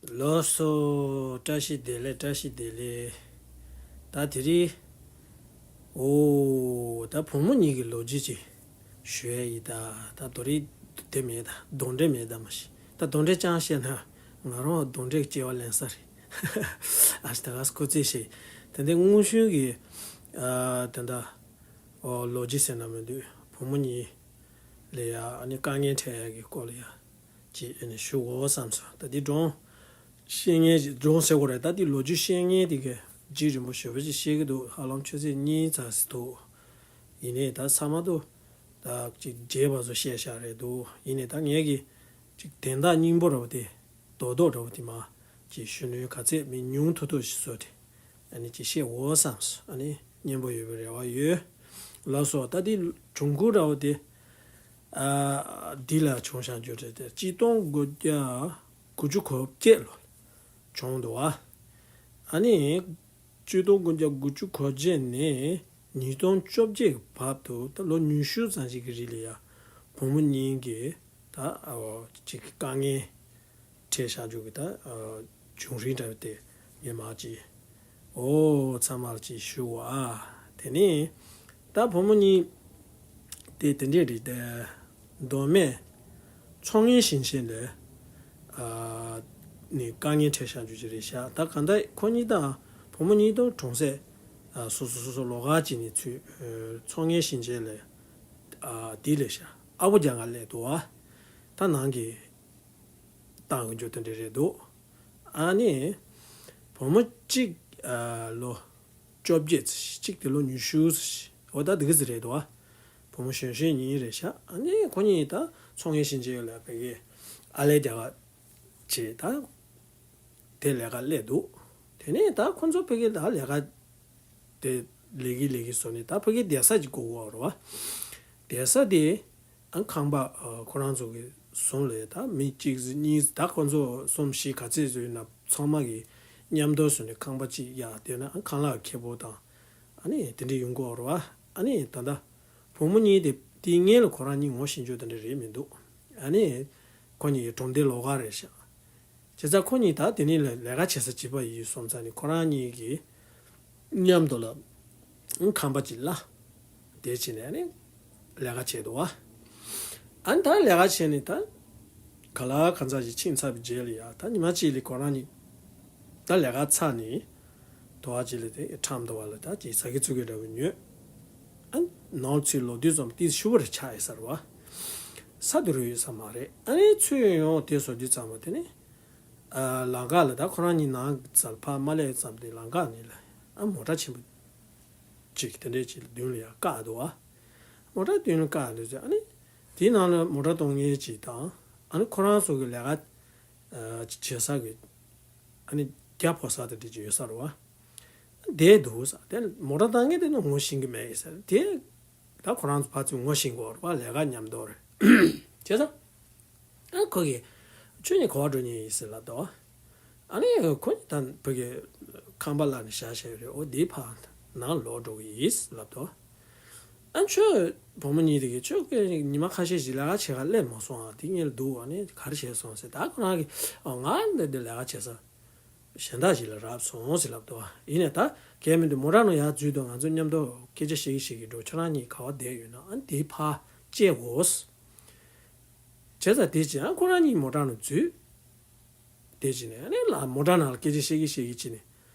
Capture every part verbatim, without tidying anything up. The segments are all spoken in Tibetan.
ལགས་སོ། བཀྲ་ཤིས་བདེ་ལེགས། བཀྲ་ཤིས་བདེ་ལེགས། ད་དེ་རིང་། འོ། ད་བུ་མོ་གཉིས་ཀྱི་ལོ་རྒྱུས་ཅིག་ཞུ་ཡ་ཡིན་ད། ད་དོ་རིང་དེ་མེད་ད། གདོན་འདྲེ་མེད་ད། མ་གཞི་ད་གདོན་འདྲེ་ཅང་བཤད་ན་ང་རང་གདོན་འདྲེ་སྐྱེ་བ་ལེན་ས་རེད། ཨ་ཞེ་ད་ག་སྐུ་རྩེད་བྱེད། དེ་འདྲའི་དངོས་བྱུང་གི་ཨ་དེ་འདྲ། འོ། ལོ་རྒྱུས་ཟེར་ན་མི་འདུག་བུ་མོ་གཉིས་ལ་ཡ་ཨ་ནི་དཀའ་ངལ་འཕྲད་ཡ་གི་སྐོར་ལ་ཡ། ཅིག་ཨ་ནི་ཞུ་འོ་བསམ་སོང་། ད་འདི་སྒྲུང་བཤད་མཁན་ཞིག། སྒྲུང་ཟེར་དགོས་རེད། ད་འདི་ལོ་རྒྱུས་བཤད་མཁན་དེ་ག་རྒྱུན་རིང་པོ་ཞེ་པོ་ཅིག་བཤད་ཀྱི་འདུག་ཧ་ལམ་ཆུ་ཚོད་གཉིས་ཙམ་ཞིག་འདུག་ཡིན་ནའི་ད་ཚང་མ་དུ་ད་ཅིག་རྒྱས་པ་བཟོ་བཤད་བཞག་རེད་འདུག་ཡིན་ནའི་ད་ངས་ཀྱི་ཅིག་དོན་དག་སྙིང་པོ་ར་བ་དེ། རྡོག་རྡོག་འདྲ་བོ་དེ་མ་ཅིག་ཞུ་ནུས། ག་ཚད་མི་ཉུང་ཐུབ་ཐུབ་ཞིག་བཟོས་ཏེ་ཨ་ནི་ཅིག་བཤད་འོ་བསམ་སོང་། ཨ་ནི་སྙན་པོ་ཡོད་པའི་རེ་བ་ཡོད། ལགས་སོ། ད་འདི་སྒྲུང་ཁུག་འདྲ་བོ་དེ་ཨ་འདི་ལ་བྱུང་བཞག་རྒྱུ་རེད་དེ། གཅིག་སྟོང་དགུ་བརྒྱ་དགུ་བཅུ་གོ་བརྒྱད་ལོ་བྱུང་འདུག་བ། ཨ་ནི་གཅིག་སྟོང་དགུ་བརྒྱ་དགུ་བཅུ་གོ་བརྒྱད་ནས་ཉིས་སྟོང་བཅོ་བརྒྱད་ཀྱི་བར་དུ་ད་ལོ་ཉི་ཤུ་ཙམ་ཞིག་གི་རིང་ལ་ཡ་བུ་མོ་གཉིས་ཀྱི་ད་ཨ་ཅིག་དཀའ་ངལ་འཕྲད་བཞག་རྒྱུ་གི་ད་ཨ་བྱུང་རིམ་འདྲ་བ་དེ་ངས་མར་ཅིག་འོ་ཚང་མར་ཅིག་ཞུ་བ། དེ་ནས་ད་བུ་མོ་གཉིས་དེ་དེ་འདྲས་རེད་དེ། མདོ་སྨད་ཚོང་ངན་ཞིང་ཆེན་ལ་ཨ་ནི་དཀའ་ངལ་འཕྲད་བཞག་རྒྱུ་ཅིག་རེད་ཤག་ད་གང་ལྟར་ཁོ་གཉིས་དང་བུ་མོ་གཉིས་དང་གྲོང་གསེབ་ཨ་སོ་སོ་སོ་སོ་ལོགས་ཀ་ཅིག་ནས་ཚུར་ཨ་ཚོང་ངན་ཞིང་ཆེན་ལ་ཨ་དེ་ལས་ཤག་ཨ་ཁུ་རྒྱ་གར་སླེབས་འདུག་བ། ད་ནང་གི་བཏང་གི་འཇོག་དེ་འདྲ་རེད་འདུག་ཨ་ནི་བུ་མོ་གཅིག་ཨ་ལོ་བཅོ་བརྒྱད་ཙམ་ཞིག་གཅིག་དེ་ལོ་ཉི་ཤུ་ཙམ་ཞིག་འོ་ད་འདི་ག་ཙམ་རེད་འདུག་ཨ། བུ་མོ་གཞོན་གཞོན་གཉིས་རེད་ཤག་ཨ་ནི་ཁོ་གཉིས་ད་ཚོང་ངན་ཞིང་ཆེན་ལ་ཕ་གི་ཨ་ལས་རྒྱ་གར་བྱས། ད་དེ་ལས་ཀ་སླེབས་འདུག་དེ་ནས་ད་ཁོ་ཚོ་ཕ་གི་ད་ལས་ཀ་དེ་ལས་ཀྱི་ལས་ཀྱི་བཟོ་ནས་ད་ཕ་གི་བསྡད་ས་ཅིག་དགོས་ཀྱི་ཡོད་རེད་བ། བསྡད་ས་དེ། ཨ་ཁང་པ་ཨ་ཁོ་རང་ཚོ་གི་བཟུང་ལས་ད་མི་གཅིག་གཉིས་ད་ཁོ་ཚོ་གསུམ་བཞི་ག་ཚད་ཚོད་ཡོད་ན་ཚང་མ་གི་མཉམ་དུ་བཟུང་ནས་ཁང་པ་གཅིག་གཡར། དེ་ན་ཨ་ཁང་གླ་ཁེ་པོ་དང་ཨ་ནི་དེ་འདྲ་ཡོང་གི་ཡོད་རེད་བ། ཨ་ནི་ད་ལྟ་བུ་མོ་གཉིས་དེ་དེའི་སྔོན་ལ་ཁོ་རང་གཉིས་ངོ་ཤེས་རྒྱུ་དེ་འདྲ་རེད་མི་འདུག་ཨ་ནི་ཁོ་གཉིས་གྲོང་སྡེ་ལོགས་ཀ་རེད་ཤག་བྱས་ཙང་ཁོ་གཉིས་ད་དེ་ནས་ལས་ལས་ཀ་བྱེད་ས་བྱིས་པ་ཡིན་སོང་ཙང་ནི་ཁོ་རང་གཉིས་ཀྱིས་མཉམ་དུ་ལ་ཁང་པ་ཅིག་གླ། དེ་བྱས་ནས་ནི་ལས་ཀ་བྱས་འདུག་བ། ཨ་ནི་ད་ལས་ཀ་བྱས་ནས་ད་ག་ལ་གང་ཙམ་ཞིག་ཕྱིན་ཚར་བའི་རྗེས་ལ་ཡ་ད་ཉི་མ་གཅིག་ལ་ཁོ་རང་གཉིས་ད་ལས་ཀ་ཚར་ནས་དོ་བ་ཅིག་ལ་དེ་ཁྲམ་དོ་བ་ལ་ད་ཅིག་ཟ་གི་ཚུགས་ཀྱི་འདྲ་བོ་ཉོས། ཨ་ནི་ནང་ཚུར་ལོག་དུས་ཙམ་ཏིས་ཤུ་བར་ཆགས་ཡོད་ས་རེད་བ། ས་དེ་རུ་ཡོད་ས་མ་རེད། ཨ་ནི་ཚུར་ཡོང་དེ་བཟོ་དུས་ཙམ་པ་དེ་ནི། ཨ་ལམ་ཁ་ལ་ད་ཁོ་རང་གཉིས་ནང་ཙམ་ཕར་མ་སླེབས་ཙམ་དེ་ལམ་ཁ་ནས་ལ་ཨ་མོ་ཊ་ཆེན་པོ་ཅིག་དེ་འདྲས་ཅིག་ལ་མདུན་ལ་ཡར་བཀག་འདུག་ཨ། མོ་ཊ་མདུན་ལ་བཀག་འདུག་ཟེར། ཨ་ནི་དེའི་ནང་ལ་མོ་ཊ་གཏོང་མཁན་ཅིག་དང་ཨ་ནི་ཁོ་རང་ཚོ་གི་ལས་ཀ་ཨ་བྱེད་ས་གི་ཨ་ནི་རྒྱ་ཕོ་ས་དེ་འདྲས་ཅིག་ཡོད་ས་རེད་བ། བསྡད་འདུག་ཟེར། དེ་མོ་ཊ་བཏང་མཁན་དེ་ནི་ངོ་ཤེས་ཀྱི་མེད་ཟེར། དེ་ད་ཁོ་རང་ཚོ་ཕར་ཚུར་ངོ་ཤེས་ཀྱི་ཡོད་རེད་བ། ལས་ཀ་མཉམ་དུ་རེད། བྱས་ཙང་། ཨ་ཁོ་གིས་ཁྱོད་གཉིས་ག་པར་འགྲོ་མཁན་ཡིན་ཟེར་ལབ་འདུག་ཨ་ནི་ཁོ་གཉིས་ད་ཕ་གི་ཁང་པ་གླ་ནས་བཞག་བཞག་ཡོད་རེད། འོ་འདི་ཕར་ནང་ལོག་འགྲོ་གི་ཡིན་ལབ་འདུག་ཨ་ཁྱོད་བུ་མོ་གཉིས་དེ་གིས་ཁྱོད་ཀྱིས་ཉི་མ་ཁ་ཤས་ཤིག་ལས་ཀ་བྱེད་ག་སླེབས་མ་སོང་ཨ། དེ་སྔོན་ལ་འདུག་ཨ་ནི་ག་རེ་བྱས་སོང་ཟེར། ད་ཁོ་རང་གིས་ཨ་ང་འདི་འདི་ལས་ཀ་བྱེད་ས་གཞན་དག་ཞིག་ལ་རག་སོང་ཟེར་ལབ་འདུག་ཡིན་ནའི་ད་གལ་མི་འདུག་མོ་ཊ་ནང་ཡར་འཛུལ་དང་ང་ཚོ་མཉམ་དུ་སྐད་ཆ་བཤད་ཀྱི་བཤད་ཀྱི་འགྲོ། ཁྱོད་རང་གཉིས་ག་པར་བསྡད་ཡོད་ན་ཨ་ནི་དེ་ཕར་བཅད་དགོས། བྱས་ཙང་དེ་བྱས་ཨ་ཁོ་རང་གཉིས་མོ་ཊ་ནང་འཛུལ། དེ་བྱས་ནས་ཨ་ནི་ལ་མོ་ཊ་ནང་ལ་སྐད་ཆ་བཤད་ཀྱི་བཤད་ཀྱི་བྱས་ནས་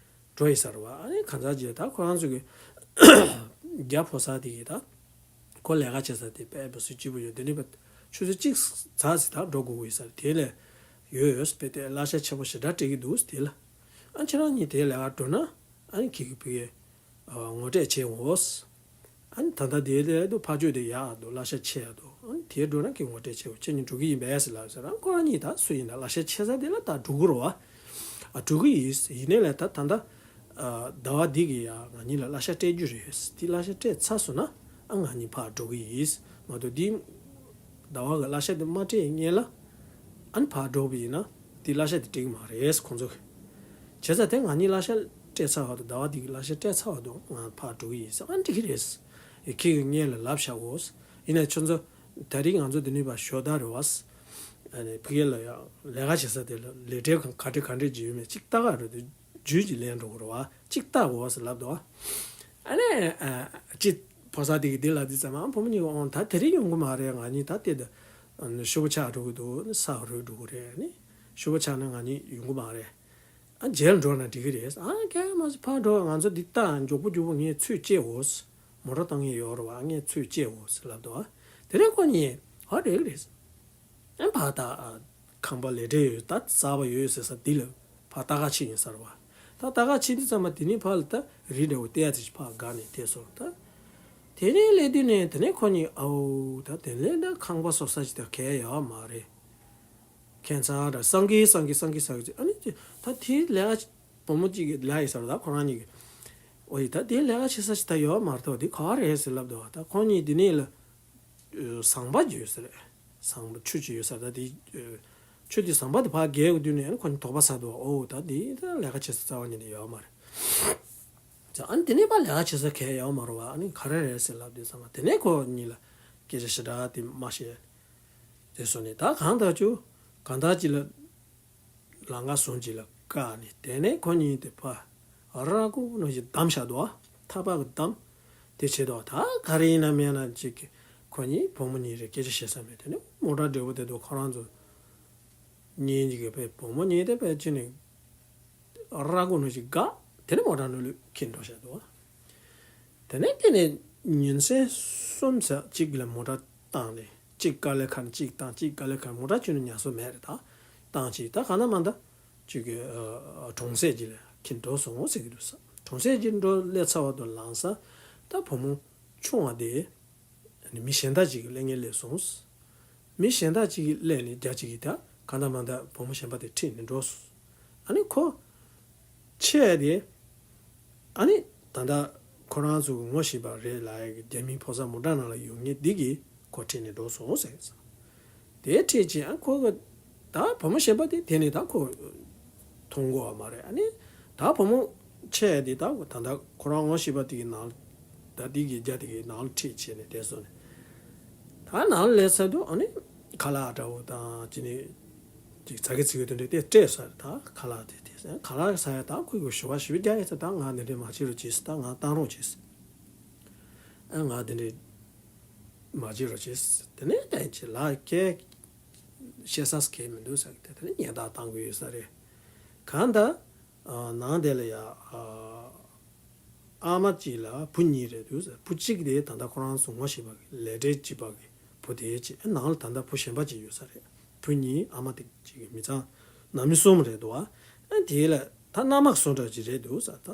འགྲོ་ཡི་ས་རེད་བ། ཨ་ནི་གང་ཟག་ཅིག་ད་ཁོ་རང་ཚོ་གི་རྒྱ་ཕོ་གསར་དེ་གིས་ད། ཁོ་ལས་ཀ་བྱེད་ས་དེ་དཔེ་བ་སུ་སྐྱིད་པོ་ཡོད། དེ་ནི་བ་ཆུ་ཚོད་གཅིག་ཙམ་ཞིག་ད་འགྲོ་དགོས་ཀྱི་ཡོད་ས་རེད། དེ་ལས་ཡོད་ཡོད་དཔེ་དེ་གླ་ཆ་ཆེ་པོ་ཞེ་དྲག་སྤྲད་ཀྱི་འདུག་དེ་ལ་ཨ་ཁྱེད་རང་གཉིས་དེ་ལས་ཀ་འགྲོ་ན་ཨ་ནི་ཁྱེད་ཀྱི་བུ་གའི་ངོ་སྤྲོད་བྱེད་འོས། ཨ་ནི་ད་ལྟ་དེ་ལས་དུ་ཕ་ཆོས་དེ་ཡག་འདུག་གླ་ཆ་ཆེ་ཡག་འདུག་ཨ་ནི་དེ་འགྲོ་ན་ཁྱེད་ངོ་སྤྲོད་བྱེད་འོས། ཁྱེད་གཉིས་འགྲོ་གི་ཡིན་པས་ཟེར་ལབ་ཟེར། ཨ་ཁོ་རང་གཉིས་ད་སུ་ཡིན་ན་གླ་ཆ་ཆེ་ས་དེ་ལ་ད་འགྲོ་གི་རེད་བ། ཨ་འགྲོ་གི་ཡིན། ཡིན་ནའི་ལས་ད་ད་ལྟ། ཟླ་བ་འདི་གི་ཡ་ང་གཉིས་ལ་གླ་ཆ་སྤྲད་རྒྱུ་རེད། དེ་གླ་ཆ་སྤྲད་ཚར་སོང་ན་ཨ་ང་གཉིས་ཕར་འགྲོ་གི་ཡིན། མ་གཏོགས་འདི་ཟླ་བ་གི་གླ་ཆ་དེ་མ་སྤྲད་སྔོན་ལ་ཨ་ནི་ཕར་འགྲོ་བ་ཡིན་ན་དེ་གླ་ཆ་དེ་སྤྲད་གི་མ་རེད་ཁོང་ཚོ་གི། བྱས་ཙང་དེ་ང་གཉིས་གླ་ཆ་སྤྲད་ཚར་བ་དང་ཟླ་བ་འདི་གི་གླ་ཆ་སྤྲད་ཚར་བ་དང་ང་ཕར་འགྲོ་གི་ཡིན་ཟེར། ཨ་འགྲིག་གི་རེད། ཡ་ཁྱེད་ཀྱིས་སྔོན་ལ་ལབ་བཞག་གོ། ཡིན་ནའི་ཁྱོད་ཚོ་ད་རེས་ང་ཚོ་འདི་ནས་ཕར་ཞོགས་ད་རེད་བ། ཨ་ནི་ཕ་གི་ལ་ཡང་ལས་ཀ་བྱེད་ས་དེ་ལ་ལས་བྲེལ་གང་ག་འདྲ་ག་འདྲ་ཅིག་ཡོད་མེད་ཅིག་ལྟ་ག་རེད་དེ། རྒྱུས་ཀྱི་ལན་འགྲོ་གི་རེད་བ། ཅིག་ལྟ་དགོས་ཟེར་ལབ་འདུག་བ། ཨ་ནི་ཨ་ཅིག་ཕོ་གསར་དེ་གིས་དེ་ལབ་དུས་ཙམ། ཨ་བུ་མོ་གཉིས་ཀྱིས། ཨོང་། ད་དེ་རིང་ཡོང་གི་མ་རེད། ང་གཉིས་ད་ལྟ་དེ་ཨ་ནི་ཤོག་བུ་ཆག་འགྲོ་གི་འདུག་ཨ་ནི་ས་རུབ་འགྲོ་གི་རེད། ཨ་ནི་ཤོག་བུ་ཆག་ན་ང་གཉིས་ཡོང་གི་མ་རེད། ཨ་རྗེས་ལ་འགྲོ་ན་འགྲིག་གི་རེད། ཨ་ཁྱེད་མ་ཕར་འགྲོ། ང་ཚོ་འདི་ལྟ་མགྱོགས་པོ་མགྱོགས་པོ་ངས་ཚུར་སྐྱེལ་འོ། མོ་ཊ་བཏང་མཁན་ཡོད་རེད་བ། ངས་ཚུར་སྐྱེལ་འོ་ཟེར་ལབ་འདུག་བ། དེ་རིང་ཁོ་གཉིས་ཨ་འགྲིག་གི་རེད། ཨ་ཕར་ད་ཨ་ཁང་པ་ལས་བྲེལ་ཡོད། ད་གསར་པ་ཡོད་ཟེར་ས་འདི་ལ་ཕར་ལྟ་ག་ཕྱིན་ཡིན་ས་རེད་བ། ད་ལྟ་ག་ཕྱིན་དུས་ཙམ་པ་དེ་ནས་ཕར་ལ་ད་རི་འདྲ་བོ་ཏོག་ཙམ་ཅིག་ཕར་བརྒལ་ནས་དེ་སོང་ད། དེ་ནས་སླེབས་དུས་ནས་དེ་ནས་ཁོ་གཉིས། ཨའོ། ད་དེ་ནས་ད་ཁང་པ་བཟོ་ས་ཅིག་ད་གང་ཡང་ཡོད་མ་རེད། ཁྱད་མཚར་ར། སང་གི་སང་གི་སང་གི་སང་གི་ཅིག་ཨ་ནི་ཅིག་ད་དེ་ལས་ཀ་བུ་མོ་གཅིག་གིས་ལབ་ཡིན་ས་རེད། ད་ཁོ་རང་གཉིས་ཀྱིས། ཨོ་ཡ། ད་དེ་ལས་ཀ་བྱེད་ས་ཅིག་ད་ཡོད་མ་རེད། ད་དེ་ག་རེད་ཟེར་ལབ་འདུག་བ། ད་ཁོ་གཉིས་དེ་ནས་ལ་ཨ་ཟམ་པ་ཅིག་ཡོད་ས་རེད། ཟམ་པ་ཆུ་ཅིག་ཡོད་ས་རེད། ད་དེ་ཨ་ཆུ་དེ་ཟམ་པ་དེ་ཕར་བརྒལ་དགོས་དུས་ནས་ཨ་ནི་ཁོ་གཉིས་དོགས་པ་ཟ་འདུག་བ། ཨོ། ད་དེ་ད་ལས་ཀ་བྱེད་ས་རྩ་བ་ཉིད་ནས་ཡོད་མ་རེད། ད་ཨ་ནི་དེ་ནས་ཕར་ལས་ཀ་བྱེད་ས་གང་ཡང་ཡོད་མ་རེད་བ། ཨ་ནི་ག་རེ་རེད་ཟེར་ལབ་དུས་ཙམ་པ་དེ་ནས་ཁོ་གཉིས་ལ་སྐད་ཆ་ཞེ་དྲག་དེ་མ་བཤད། དེ་སོང་ནས་ད་གང་ལྟར་ཅིག་གང་ལྟར་ཅིག་ལ་ལམ་ཁ་ཟུང་ཅིག་ལ་བཀག་ནས། དེ་ནས་ཁོ་གཉིས་དེ་ཕར་ར་ཀུ་ནང་བཞིན་བསྡམས་བཞག་འདུག་བ། ཐག་པ་གིས་བསྡམས། དེ་བྱས་འདུག་བ། ད་ག་རེ་ཡིན་ནམ་མིན་ནམ་ཅིག་ཁོ་གཉིས་བུ་མོ་གཉིས་རེད། སྐད་ཆ་བཤད་ས་མེད། དེ་ནས་མོ་ཊ་འདྲ་བོ་དེ་འདུག་ཁོ་རང་ཚོ་གཉིས་ཀྱིས་དཔེ་བུ་མོ་གཉིས་དེ་དཔེ་ཅི་ནས་ར་ཀུ་ནང་བཞིན་བཀག་དེ་ནས་མོ་ཊ་ནང་ལོགས་འཁྱེར་འགྲོ་བཞག་འདུག་བ། དེ་ནས་དེ་ནས་ཉིན་མཚན་གསུམ་ཙམ་གཅིག་ལ་མོ་ཊ་བཏང་ནས། གཅིག་དཀའ་ལས་ཁག་ནས་གཅིག་བཏང་། གཅིག་དཀའ་ལས་ཁག་ནས། མོ་ཊ་ཅི་ནས་ཉར་ས་མེད་རེད། ད་བཏང་ཅིག་ད་གང་ལྟར་མ་ལྟར་ཅིག་གི་ཨ་གྲོང་གསེབ་ཅིག་ལ་འཁྱེར་འགྲོ་སོང་ཟེར་གྱི་འདུག་ས། གྲོང་གསེབ་ཅིག་འགྲོ་སླེབས་ཚར་བ་དང་ལམ་སང་ད་བུ་མོ་ཆུང་བ་དེ་ནི་མི་གཞན་དག་ཅིག་གིས་གློད་མཁན་སླེབས་སོང་། མི་གཞན་དག་ཅིག་གིས་གློད་ནས་རྒྱ་ཅིག་གིས་ད་གང་ལྟར་མ་ལྟར་བུ་མོ་གཞན་པ་དེ་ཁྲིད་ནས་འགྲོ་སོང་། ཨ་ནི་ཁོ་ཆེ་དེ། ཨ་ནི་ད་ལྟ་ཁོ་རང་ཚོ་ངོ་ཤེས་པ་རེད་ལབ་ཡག་གི་རྒྱ་མིའི་ཕོ་གསར་མོ་ཊ་ནང་ལ་ཡོད་མཁན་འདི་གིས་ཁོ་ཁྲིད་ནས་འགྲོ་སོང་ཟེར་སོང་། དེ་ཁྲིད་ཅིང་ཨ་ཁོ་གི་ད་བུ་མོ་གཞན་པ་དེ་དེ་ནས་ད་ཁོ་མཐོང་གོ་བ་མ་རེད། ཨ་ནི་ད་བུ་མོ་ཆེ་དེ་ད་ད་ལྟ་ཁོ་རང་ངོ་ཤེས་པ་དེ་གི་ནང་ད་དེ་གི་རྒྱ་དེ་གི་ནང་ལ་ཁྲིད་བྱས་ནས་བསྡད་སོང་ནས། ད་ནང་ལ་སླེབས་ཚར་དུས་ཨ་ནི་ཁ་ལག་འདྲ་བོ་དང་ཅི་ནས་ཅིག་ཟ་གི་ཟ་གི་དེ་འདྲ་དེ་སྤྲད་ས་རེད། ད་ཁ་ལག་དེ་དེ་ཁ་ལག་ཟ་ཡག་ད་ཁོ་གིས་ཞུ་བ་ཞུ་རྒྱག་ཡིན་ས། ད་ང་འདི་འདྲ་མ་བྱེད་རོགས་བྱེད་ཟེར། ད་ང་བཏང་རོགས་བྱེད་ཟེར། ཨ་ང་འདི་འདྲ་མ་བྱེད་རོགས་བྱེད་ཟེར། དེ་ནས་ད་ཅི་ལ་སྐད་བཤད་ས་གང་ཡང་མི་འདུག་ཟེར་གི། དེ་ནས་ཉེན་བརྡ་བཏང་གི་ཡོད་ས་རེད། གང་ལྟར་ཨ་ནང་དེ་ལ་ཡ་ཨ་ཨ་མ་གཅིག་ལ་བུ་གཉིས་རེད་འདུག་ཟེར། བུ་གཅིག་དེ་ད་ལྟ་ཁོ་རང་ཚོ་ངོ་ཤེས་པ་གི་ལས་བྲེལ་གཅིག་པ་གི་བུ་དེ་གཅིག་ཨ་ནང་ལ་ད་ལྟ་བུ་གཞན་པ་གཅིག་ཡོད་ས་རེད། བུ་གཉིས་ཨ་མ་དེ་གཅིག་གི་མི་ཚང་ནང་མི་གསུམ་རེད་འདུག་བ། ཨ་དེ་ལ་ད་མནའ་མ་བཟོ་འདྲ་ཅིག་རེད་འདུག་ཟེར། ད་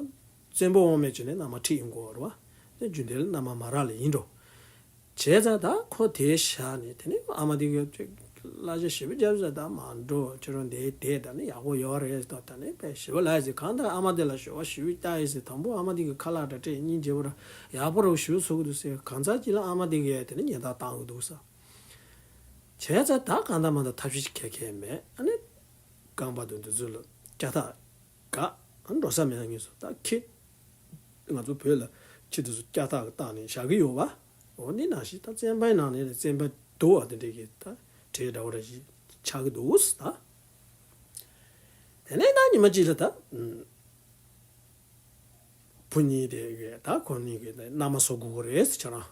བཙན་པོ་དབང་མེད་བྱས་ནས་མནའ་མ་ཁྲིད་ཡོང་གོ་རེད་བ། དེ་རྒྱུན་དེ་ལ་མནའ་མ་མ་རག་ལས་ཡིན་འགྲོ། བྱས་ཙང་ད་ཁོ་དེ་བཞག་ནས་དེ་ནས་ཨ་མ་དེ་གི་གླ་ཆ་ཞེ་པོ་རྒྱབ་ཟེར། ད་མ་འགྲོ་ཁྱོད་རང་འདིར་བསྡད། ད་ནི་ཡག་པོ་ཡོད་རེད། ད་ད་ནི་དཔེ་ཞེ་པོ་ལབ་ཟེར། གང་ལྟར་ཨ་མ་དེ་ལ་ཞུ་བ་ཞུ་བྱས་ཟེར། དང་པོ་ཨ་མ་དེ་གི་ཁ་ལག་འདྲ་སྤྲད། སྙིང་རྗེ་པོ་ར་ཡག་པོ་ར་ཞུ་ཚུགས་ཀྱི་འདུག་ཟེར། གང་ཟག་ཅིག་ལ་ཨ་མ་དེ་གིས་དེ་ནི་ཉེན་བརྡ་བཏང་གི་འདུག་ཟེར། བྱས་ཙང་ད་གང་ལྟར་མ་ལྟར་ཐབས་ཤེས་གང་ཡང་མེད། ཨ་ནི་རྐང་པ་དེ་འདི་ཚོ་ལ་སྐྱ་ཐག་ག་འགྲོ་ས་མེད་ན་ངེས་སོ། ད་ཁྱེད་ང་ཚོ་བོད་ལ་ཁྱི་དེ་ཚོ་སྐྱ་ཐག་གི་བཏགས་ནས་བཞག་གི་ཡོད་པ། འོ་འདི་ནང་བཞིན་ད་བཙན་པོའི་ནང་ནས་བཙན་པ་སྡུག་པ་དེ་འདྲ་གི་ད་གྲས་འདྲ་བོ་འདྲ་ཞིག་ཆགས་ཀྱི་འདུག་ད། དེ་ནས་ད་ཉི་མ་གཅིག་ལ་ད་བུ་གཉིས་དེ་གི་ད་ཁོ་གཉིས་ཀྱི་མནའ་མ་བཟོ་དགོས་ཀྱི་རེད་ཟེར། ཁྱེད་རང་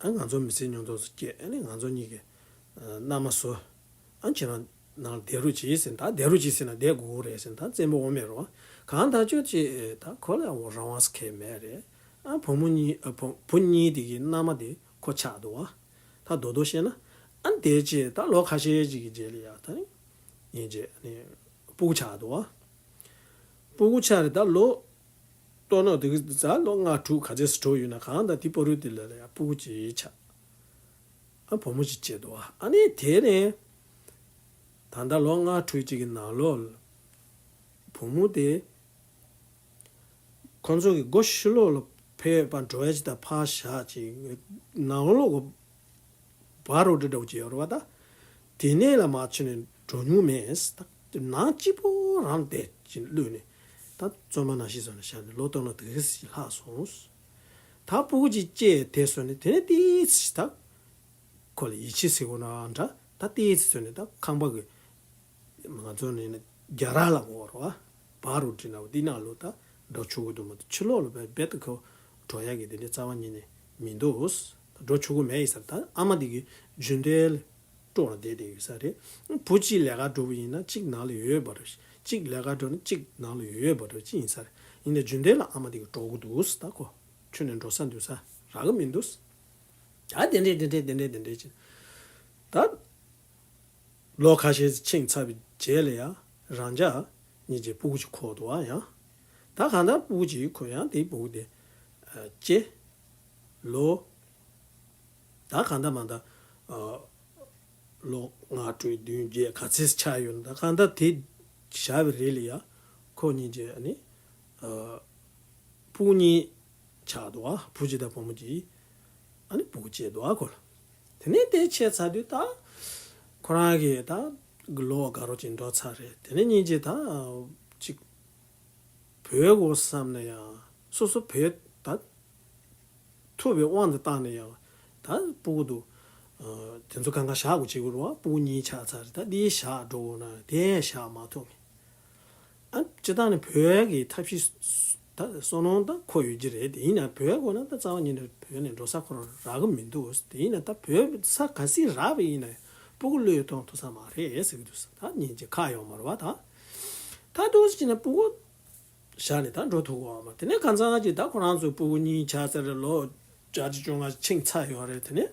ཨ་ང་ཚོ་མི་ཚེ་ཉམས་རྟོགས་སུ་སྐྱེས། ཨ་ནི་ང་ཚོ་གཉིས་ཀྱི་མནའ་མ་བཟོ། ཨ་ཁྱེད་རང་ནང་ལ་བསྡད་རོགས་གྱིས་ཟེར། ད་བསྡད་རོགས་གྱིས་ཟེར་ན་བསྡད་དགོས་རེད་ཟེར། ད་བཙན་པོ་དབང་མེད་རེད་བ། གང་ལྟར་ཅིག་ད་ཁོ་ལ་རང་དབང་གང་ཡང་མེད་རེད། ཨ་བུ་མོ་གཉིས་ཨ་བུ་བུ་གཉིས་དེ་གི་མནའ་མ་དེ་ཁོ་ཆགས་འདུག་བ། ད་རྡོག་རྡོག་བཤད་ན་ཨ་དེ་རྗེས་ད་ལོ་ཁ་ཤས་ཅིག་གི་རྗེས་ལ་ཡ་ད་ནི་ཡིན་རྗེས་ནི་སྤུ་གུ་ཆགས་འདུག་བ། སྤུ་གུ་ཆགས་རེད། ད་ལོ་ལྟོ་ནོ་དེ་གི་ད་ལོ་ལྔ་དྲུག་ག་ཚོད་ཙམ་འགྲོ་ཡོད་ན། གང་ལྟར་དེ་བར་དུ་དེ་ལ་ལ་ཡ་སྤུ་གུ་ཅིག་ཆགས། ཨ་བུ་མོ་ཅིག་སྐྱེས་འདུག་བ། ཨ་ནི་དེ་ནས་ད་ལྟ་ལོ་ལྔ་དྲུག་ཅིག་གི་ནང་ལོགས་ལ་བུ་མོ་དེ་ཁོ་ཚོ་གི་སྒོ་ཕྱི་ལོགས་ལ་ཕེབས་པ་འགྲོ་ཡ་ཅིག་དང་ཕར་བཞག་ཅིག་ནང་ལོགས་གི་བར་རོ་འདྲ་འདྲ་བོ་ཅིག་ཡོད་རེད་བ། ད་དེ་ནས་ལ་མར་ཕྱིན་ནས་འགྲོ་མྱོང་མེད། ད་ནང་གཅིག་པོ་རང་བསྡད་ཅིག་ལུས་ནས་ད་བཙོན་པ་ནང་བཞིན་བཟོ་ནས་བཞག་ནས་ལོ་སྟོང་ལོ་དེ་ག་ཞིག་ལྷག་སོང་། ད་སྤུ་གུ་ཅིག་སྐྱེས་དེ་སོང་ནས་དེ་ནས་ཏིས་ད་ཁོ་ལ་ཡིད་ཆེས་ཟེར་དགོས་ན་འདྲ། ད་ཏོག་ཙམ་ཚོད་ནས་ད་ཁང་པ་གི་ང་ཚོ་ནས་ནི་རྒྱ་ར་ལ་འོ་རོ་བ་བ་རུ་བྲིས་ན་འོ་འདི་ནང་ལོ་ད་འགྲོ་ཆོག་གི་འདུག་མ་གཏོགས་ཕྱི་ལོགས་ལ་བས་རྦད་དེ་ཁོ་འགྲོ་ཡག་གི་དེ་འདྲའི་རྩ་བ་ཉིད་ནས་མི་འདུག་འགྲོ་ཆོག་གི་མེད་ཡིན་ས་རེད། ད་ཨ་མ་དེ་གི་རྒྱུན་དེ་ལ་སྤྲོ་ལ་བསྡད་བསྡད་ཡོད་ས་རེད། བུ་གཅིག་ལས་ཀ་འགྲོ་བ་ཡིན་ན་གཅིག་ནང་ལ་ཡོད་ཡོད་པ་རེད། གཅིག་ལས་ཀ་འགྲོ་ན་གཅིག་ནང་ལ་ཡོད་ཡོད་པ་རེད། གཅིག་ཡིན་ས་རེད། ཡིན་ནའི་རྒྱུན་དེ་ལ་ཨ་མ་དེ་གི་འགྲོ་གི་འདུག་ད་ཁོ་ཁྱོད་ནས་འགྲོ་ས་འདུག་ས་རག་གི་མི་འདུག་ད་དེ་འདྲས་དེ་འདྲས་དེ་འདྲས་དེ་འདྲས་ཅིག་ད། ལོ་ཁ་ཤས་ཕྱིན་ཚར་བའི་རྗེས་ལ་ཡང་རང་ཅག་གཉིས་ཀྱི་སྤུ་གུ་ཅིག་ཁོག་འདུག་ཨ་ཡང་། ད་གང་ལྟར་སྤུ་གུ་ཅིག་ཁོ་ཡང་དེའི་སྤུ་གུ་དེ་ཨ་སྐྱེས། ལོ་ད་གང་ལྟར་མ་ད་ཨ་ལོ་ལྔ་དྲུག་བདུན་བརྒྱད་ག་ཚད་ཆགས་ཡོད་ན་ད་གང་ལྟར་དེ་བཞག་པའི་རིང་ལ་ཡང་ཁོ་གཉིས་ཀྱི་ཨ་ནི་ཨ་སྤུ་གུ་གཉིས་ཆགས་འདུག་ཨ། བུ་གཅིག་དང་བུ་མོ་གཅིག་ཨ་ནི་སྤུ་གུ་སྐྱེས་འདུག་ཨ་ཁོ་ལ། དེ་ནས་དེ་བྱས་ཚར་དུས་ད་ཁོ་རང་གིས་ད་ལོ་དགའ་རོགས་ཅིག་འགྲོ་ཚར་རེད། དེ་ནས་སྙིང་རྗེ་ད་ཅིག་བོས་དགོས་བསམ་ན་ཡང་སོ་སོ་བོས་ད་ཐུབ་པའི་དབང་དུ་བཏང་ན་ཡང་ད་སྤུ་གུ་འདུག་དེ་ཚོ་གང་ག་བཞག་དགོས་བྱེད་དགོས་རེད་བ། སྤུ་གུ་གཉིས་ཆགས་ཚར་རེད། ད་འདི་བཞག་འགྲོ་དགོས་ན་དེ་བཞག་མ་ཐུབ་ངེས། ཨ་སྤྱིར་བཏང་ནས་བོད་ཀྱི་ཐབས་ཤེས་ད་བསོད་ནམས་ད་ཁོ་ཡོད་ཀྱི་རེད། དེ་ཡིན་ན་བོད་དགོས་ན་ད་རྩ་བ་ཉིད་ནས་བོད་ནས་འགྲོ་ས་ཁོ་རང་རག་གི་མི་འདུག་དེ་ཡིན་ན་ད་བོད་ས་ག་སྲིད་རག་པ་ཡིན་ན་སྤུ་གུ་བློས་གཏོང་ཐུབ་ས་མ་རེད་ཟེར་གྱི་འདུག་ད་ཉིན་གཅིག་ཁག་ཡོང་མ་རེད་བ། ད་ད་འདུག་ཟེར་ན་སྤུ་གུ་བཞག་ནས་ད་འགྲོ་ཐུབ་ཀྱི་ཡོད་མ་རེད། དེ་ནས་གང་ཚང་གཅིག་ད་ཁོ་རང་ཚོའི་སྤུ་གུ་གཉིས་ཆགས་ཚར་རེད། ལོ་བརྒྱད་ཅུ་བཅོ་ལྔ་ཕྱིན་ཚར་ཡོད་རེད། དེ་ནས་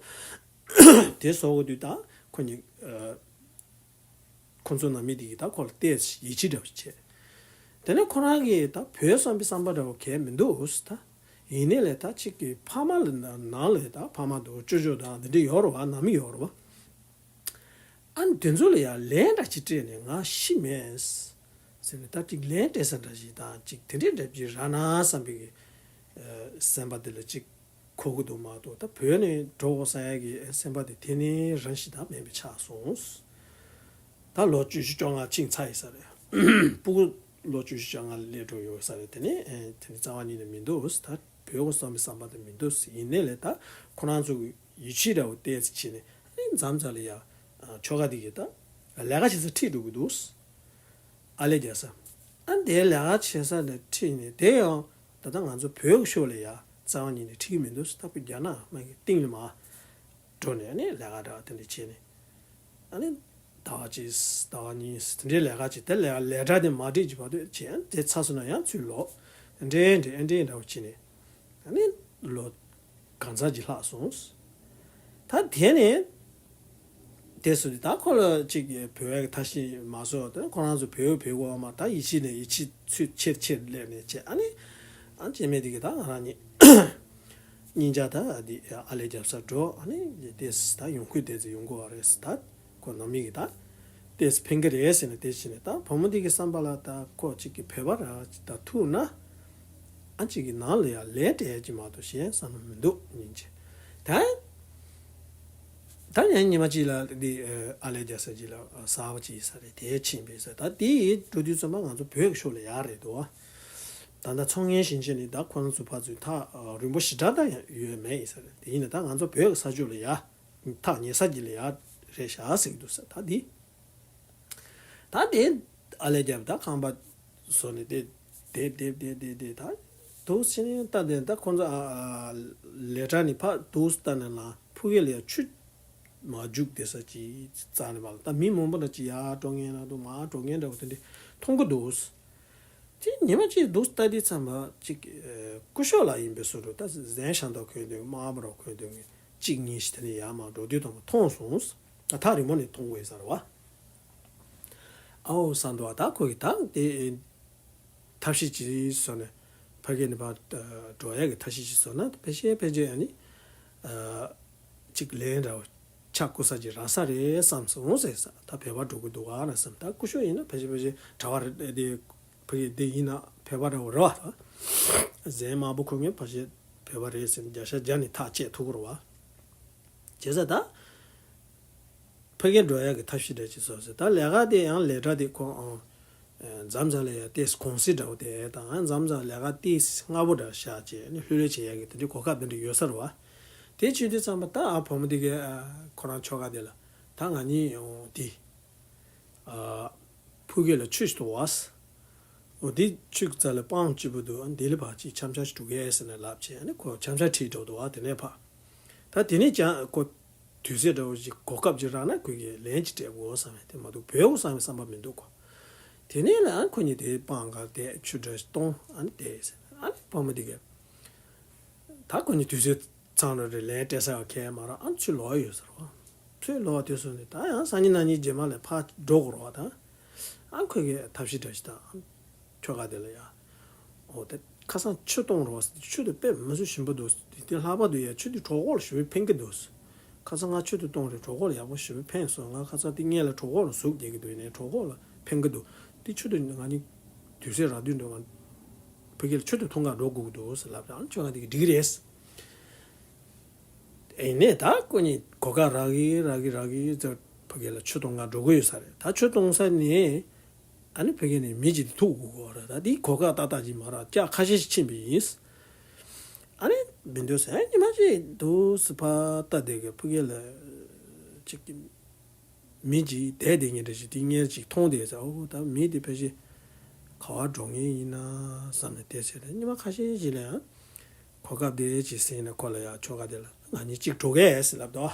དེ་བཟོ་དགོས་དུས་ད་ཁོ་གཉིས་ཁོ་ཚོ་ནང་མི་དེ་གིས་ད་ཁོ་ལ་ཏོག་ཙམ་ཡིད་ཆེས་འདྲ་པོ་བྱས། དེ་ནས་ཁོ་རང་གིས་ད་བོད་བསམ་པའི་བསམ་པ་འདྲ་པོ་གས་མི་འདུག་ད་ཡིན་ནའི་ལས་ད་གཅིག་གི་ཕ་མ་ལ་ནང་ལ་ད་ཕ་མ་འདུག་ཅོ་ཅོ་དང་འདི་འདྲ་ཡོད་རེད་བ། ནང་མི་ཡོད་རེད་བ། ཨ་ནི་དེ་ཚོ་ལ་ཡང་ལན་འདྲ་ཅིག་སྤྲད་ནས་ང་ཤི་མེད་ཟེར་ནས་ད་ཅིག་ལན་སྤྲད་ས་འདྲ་ཞིག་དང་ཅིག་དེ་འདྲའི་འདྲ་ཅིག་རག་ན་བསམ་པའི་གི་སེམས་པ་དེ་ལ་ཅིག་འཁོར་གི་འདུག་མ་གཏོགས་ད་བོད་ནས་འགྲོ་དགོས་ས་ཡ་གི་སེམས་པ་དེ་དེ་ནས་རང་ཞིག་ད་མེད་པ་ཆགས་སོང་། ད་ལོ་བཅུ་བཞི་བཅོ་ལྔ་ཕྱིན་ཚར་ཡིན་ས་རེད། སྤུ་གུ་ལོ་བཅུ་བཞི་བཅོ་ལྔ་ལ་སླེབས་འགྲོ་ཡོད་ས་རེད། དེ་ནས་དེ་ནས་རྩ་བ་ཉིད་ནས་མི་འདུག་ད་བོད་དགོས་བསམ་པའི་བསམ་པ་དེ་མི་འདུག་ཡིན་ནའི་ལས་ད་ཁོ་རང་ཚོ་གི་ཡིད་ཆེས་འདྲ་བོ་ཏོག་ཙམ་བྱས་ནས་ཨ་ནི་མཚམས་མཚམས་ལ་ཡ་ཨ་ཁྱོ་ག་དེ་གིས་ད་ལས་ཀ་བྱེད་ས་ཁྲིད་འགྲོ་གི་འདུག་ཨ་ལས་རྒྱག་ས། ཨ་ནི་དེ་ལས་ཀ་བྱེད་ས་ནས་ཁྲིད་ནས་དེ་ཡང་ད་ལྟ་ང་ཚོ་བོད་ཀྱི་ཕྱོགས་ལ་ཡ་རྩ་བ་ཉིད་ནས་ཁྲིད་ཀྱི་མི་འདུག་ད་བོད་རྒྱ་ནག་དམག་གི་སྟེང་ལ་མར་འགྲོ་ནས་ཨ་ནི་ལས་ཀ་འདྲ་བ་དེ་འདྲ་བྱས་ནས་ཨ་ནི་ཟླ་བ་གཅིག་ཟླ་བ་གཉིས་དེ་འདྲའི་ལས་ཀ་བྱས། དེ་ལས་ལས་གྲྭ་དེ་མ་འགྲིག་གི་བར་དུ་བྱས། ཨ་ནི་དེ་ཚར་སོང་ན་ཡང་ཚུར་ལོག་ཨ་འདྲ་འདྲ་ཨ་འདྲ་འདྲ་བོ་བྱས་ནས་ཨ་ནི་ལོ་གང་ཚང་ཅིག་ལྷག་སོང་། ད་དེ་ནས་དེ་སུ་ད་ཁོ་ལ་ཅིག་བོད་ཀྱི་ཐ་ཤི་མ་སོགས་ད་ཁོ་རང་ཚོ་བོད་བོད་གོ་མ་ད་ཡིད་ཆེས་ནས་ཡིད་ཆེས་ཚུལ་ཆེར་ཆེར་སླེབས་ནས་བྱས། ཨ་ནི་ཨ་སྐྱེ་དམན་དེ་གི་ད་ང་རང་གཉིས་གཉིས་ཆ་ད་འདི་ཨ་ལས་རྒྱབ་ས་འགྲོ། ཨ་ནི་དེ་ད་ཡོང་ཁུལ་དེ་ཚོ་ཡོང་དགོས་བ་རེད། ད་ཁོ་ནང་མི་གི་ད་ཏེས་ཕན་གི་རེད་ཟེར་ནས་དེ་བྱས་ནས་ད་བུ་མོ་འདི་གི་བསམ་པ་ལ་ད་ཁོ་གཅིག་གི་བོད་པ་ར་ཅིག་ད་ཐུག་ན་ཨ་གཅིག་གི་ནང་ལ་ཡང་ལས་སྤྲད་ཀྱི་མ་གཏོགས་གཞན་བསམ་བློ་མི་འདུག་སྙིང་རྗེ། ད་ད་ཡང་ཉི་མ་གཅིག་ལ་འདི་ཨ་ལས་རྒྱ་ས་གཅིག་ལ་གསར་པ་གཅིག་ཡིན་ས་རེད། དེ་ཕྱིན་པས་ས། ད་དེ་ཡི་འགྲོ་དུས་ཙམ་པ་ང་ཚོ་བོད་ཀྱི་ཕྱོགས་ལ་ཡག་རེད་འདུག་ད་ད་ཚོང་ངན་ཞིང་ཆེན་ནི་ད་ཁོ་རང་ཚོ་ཕར་ཚུར་ཐག་རིང་པོ་ཞེ་དྲག་ད་ཡང་ཡོད་མེད་ཡིན་ས་རེད། དེ་ཡིན་ན་ད་ང་ཚོ་བོད་ཀྱི་ས་ཕྱོགས་ལ་ཡག་ཐག་ཉེ་ས་གཅིག་ལ་ཡག་རེད་ཤག་ཟེར་གྱི་འདུག་ས། ད་འདི་ད་དེ་ཨ་ལས་རྒྱབ་ད་ཁང་པ་བཟོ་ནས་དེ་དེ་དེ་དེ་དེ་དེ་ད་འདུག་ཟེར་ནས་ད་དེ་ད་ཁོང་ཚོ་ཨ་ཨ་ལས་གྲྭ་ནས་ཕར་འདུག་ལྟ་ན་ལ་ཕུག་གེ་ལ་ཡ་ཆུ་མ་རྒྱུག་བསྡད་ས་ཅིག་རྩ་ནས་མ་ལ་ད་མི་མང་པོ་འདྲ་ཅིག་ཡར་འགྲོ་མཁན་ན་འདུག་མར་འགྲོ་མཁན་འདྲ་བོ་དེ་འདྲ་མཐོང་གི་འདུག་དེ་ཉི་མ་གཅིག་འདུག་ལྟ་དུས་ཙམ་པ་གཅིག་ཨ་སྐུ་ཞབས་ལགས་ཡིན་པའི་བཟོ་འདྲ། ད་གཟན་ཤམ་ཐབས་གོན་དུས་དམར་པོ་ར་གོན་དུས་གཅིག་གཉིས་ཤིག་དེ་ནས་ཡར་མར་འགྲོ་དུས་དང་མཐོང་སོང་། ད་ཐག་རིང་པོ་ནས་མཐོང་དགོས་ས་རེད་བ། ཨའོ་བསམ་འདུག་བ། ད་ཁོ་གིས་ད་དེ་ཐབས་ཤེས་ཅིག་བཟོ་ནས་ཕ་གི་ནས་ཕར་འགྲོ་ཡག་གི་ཐབས་ཤེས་ཅིག་བཟོ་ན་ཕལ་ཆེར་ཕལ་ཆེར་ཨ་ནི་ཨ་གཅིག་ལན་འདྲ་བོ་ཆགས་དགོས་ས་ཅིག་རག་ས་རེད་བསམ་སོང་ཟེར་ས། ད་བོད་པ་འགྲོ་གི་འདུག་ག་ན་བསམ། ད་སྐུ་ཞབས་ཡིན་ན་ཕལ་ཆེར་ཕལ་ཆེར་གྲྭ་པ་རེད་དེ། ཕ་གི་དེ་ཡིན་ན་བོད་པ་འདྲ་བོ་རེད་བ། ད་གཟན་དམར་པོ་གོན་མཁན་ཕལ་ཆེར་བོད་པ་རེད་ཟེར་ནས་བརྒྱ་ཆ་བརྒྱ་ནས་ཐག་བཅད་ཐུབ་ཀྱི་རེད་བ། བྱས་ཙང་ད་ཕ་གིར་འགྲོ་ཡག་གི་ཐབས་ཤེས་འདྲ་ཅིག་བཟོ་ཟེར། ད་ལས་ཀ་དེ་ཡང་ལས་གྲྭ་དེ་ཁོ་ཨང་མཚམས་མཚམས་ལ་ཡང་ཏོག་ཙམ་གུང་སེང་འདྲ་བོ་དེ་དང་མཚམས་མཚམས་ལས་ཀ་ཏོག་ཙམ་སྔ་པོ་འདྲ་བཞག་བྱས་ནས་ལྷོད་ལྷོད་བྱེད་ཡག་གི་དེ་འདྲའི་གོ་སྐབས་དེ་འདྲ་ཡོད་ས་རེད་བ། དེ་བྱེད་དུས་ཙམ་པ་ད་ཨ་བུ་མོ་དེ་གས་ཨ་ཁོ་རང་ཁྱོ་ག་དེ་ལ་ ད་ང་གཉིས་ཡང་དེ། ཨ། ཕ་གི་ལ་ཆུ་ཞིག་འཐུང་བ། འོ་དེ་ཆུ་གི་རྩ་ལ་སྤང་སྐྱིད་པོ་འདུག་འདི་ལ་ཕར་ཅིག་འཆམ་འཆམ་ཞིག་འགྲོ་གི་ཟེར་ནས་ལབ་བྱས། ཨ་ནི་ཁོ་འཆམ་འཆམ་ཁྲིད་འགྲོ་འདུག་བ། དེ་ནས་ཕར། ད་དེ་ནས་ཀྱང་ཁོ་དུས་ཚོད་འདྲ་བོ་ཞིག་གོ་སྐབས་ཅིག་རག་ན་ཁོ་གིས་ལན་ཅིག་སྤྲད་དགོས་བསམ་ཡས་དེ་མ་གཏོགས་བོས་དགོས་བསམ་ཡས་བསམ་པ་མི་འདུག་གོ། དེ་ནས་ལ་ཨ་ཁོ་གཉིས་དེ་སྤང་སྒང་བསྡད། ཆུ་འདྲ་ཞིག་འཐུང་། ཨ་ནི་བསྡད་ཟེར། ཨ་ནི་བུ་མོ་དེ་གིས། ད་ཁོ་གཉིས་དུས་ཚོད་ཚང་རེད་རེད། ལན་སྤྲད་ས་ཡང་གང་ཡང་མ་རག་ཨ་ནི་ཚུར་ལོག་ཡོད་ཟེར་བ། ཚུར་ལོག་དུས་སུ་ནི་ད་ཡང་སང་ཉིན་གནངས་ཉིན་རྗེས་མ་ལ་ཕར་འགྲོ་དགོས་རེད་བ། ད་ཨ་ཁོ་གིས་ཐབས་ཤེས་འདྲ་ཞིག་བཏང་། ཁྱོ་ག་དེ་ལ་ཡ། འོ་དེ་ཁ་སང་ཆུ་བཏུང་རེད་བ། ཆུ་དེ་དཔེ་མི་སྲིད་ཞིམ་པོ་འདུག་དེ་ལྷག་པར་དུ་ཡ་ཆུ་དེ་གྲོད་ཁོག་ལ་ཞེ་པོ་ཕན་གི་འདུག་ཁ་སང་ང་ཆུ་དེ་བཏུང་རེད། གྲོད་ཁོག་ལ་ཡག་པོ་ཞེ་པོ་ཕན་སོང་། ང་ཁ་སང་དེ་སྔོན་ལ་གྲོད་ཁོག་ལ་ཟུག་རྒྱག་གི་འདུག་ཡིན་ནའི་གྲོད་ཁོག་ལ་ཕན་གི་འདུག་དེ་ཆུ་དེ་ང་གཉིས་དུས་ཚོད་རག་དུས་འགྲོ། ང་ཕ་གི་ལ་ཆུ་དེ་འཐུང་ག་འགྲོ་དགོས་ཀྱི་འདུག་ཟེར་ལབ་རེད། ཨ་ནི་ཁྱོ་ག་དེ་གིས་འགྲིག་གི་རེད། ཡིན་ནའི་ད་ཁོ་གཉིས་གོ་སྐབས་རག་གི་རག་གི་རག་གི་ཟེར་ཕ་གི་ལ་ཆུ་འཐུང་ག་འགྲོ་གི་ཡོད་ས་རེད། ད་ཆུ་འཐུང་ས་ནས་ཨ་ནི་ཕ་གི་ནས་མི་གཅིག་དེ་ཐུག་དགོས་ཀྱི་རེད། ད་དེ་གོ་སྐབས་ཏག་ཏག་ཅིག་མ་རག་སྐྱག་ཁ་ཤས་ཤིག་ཕྱིན་པ་ཡིན། ཨ་ནི་མི་འདུག་ཟེར། ཨ་ཉི་མ་ཅིག་འདུག་ཟེར་ཕར་ལྟ་དེ་གི་ཕ་གི་ལ་ཅིག་མི་གཅིག་བསྡད་བསྡད་མཁན་འདྲ་ཞིག་དེ་སྔོན་ཅིག་མཐོང་བསྡད་ཟེར། ཨོ་ད་མི་དེ་ཕལ་ཆེར་ག་པར་འགྲོ་མཁན་ཡིན་ན་བསམ་ནས་བསྡད་ཟེར། ཉི་མ་ཁ་ཤས་ཤིག་ལ་ཡང་གོ་སྐབས་དེ་ཅིག་ཟིན་ནས་ཁོ་ལ་ཡང་ཁྱོ་ག་དེ་ལ་ང་གཉིས་གཅིག་འགྲོ་གས་ཟེར་ལབ་འདུག་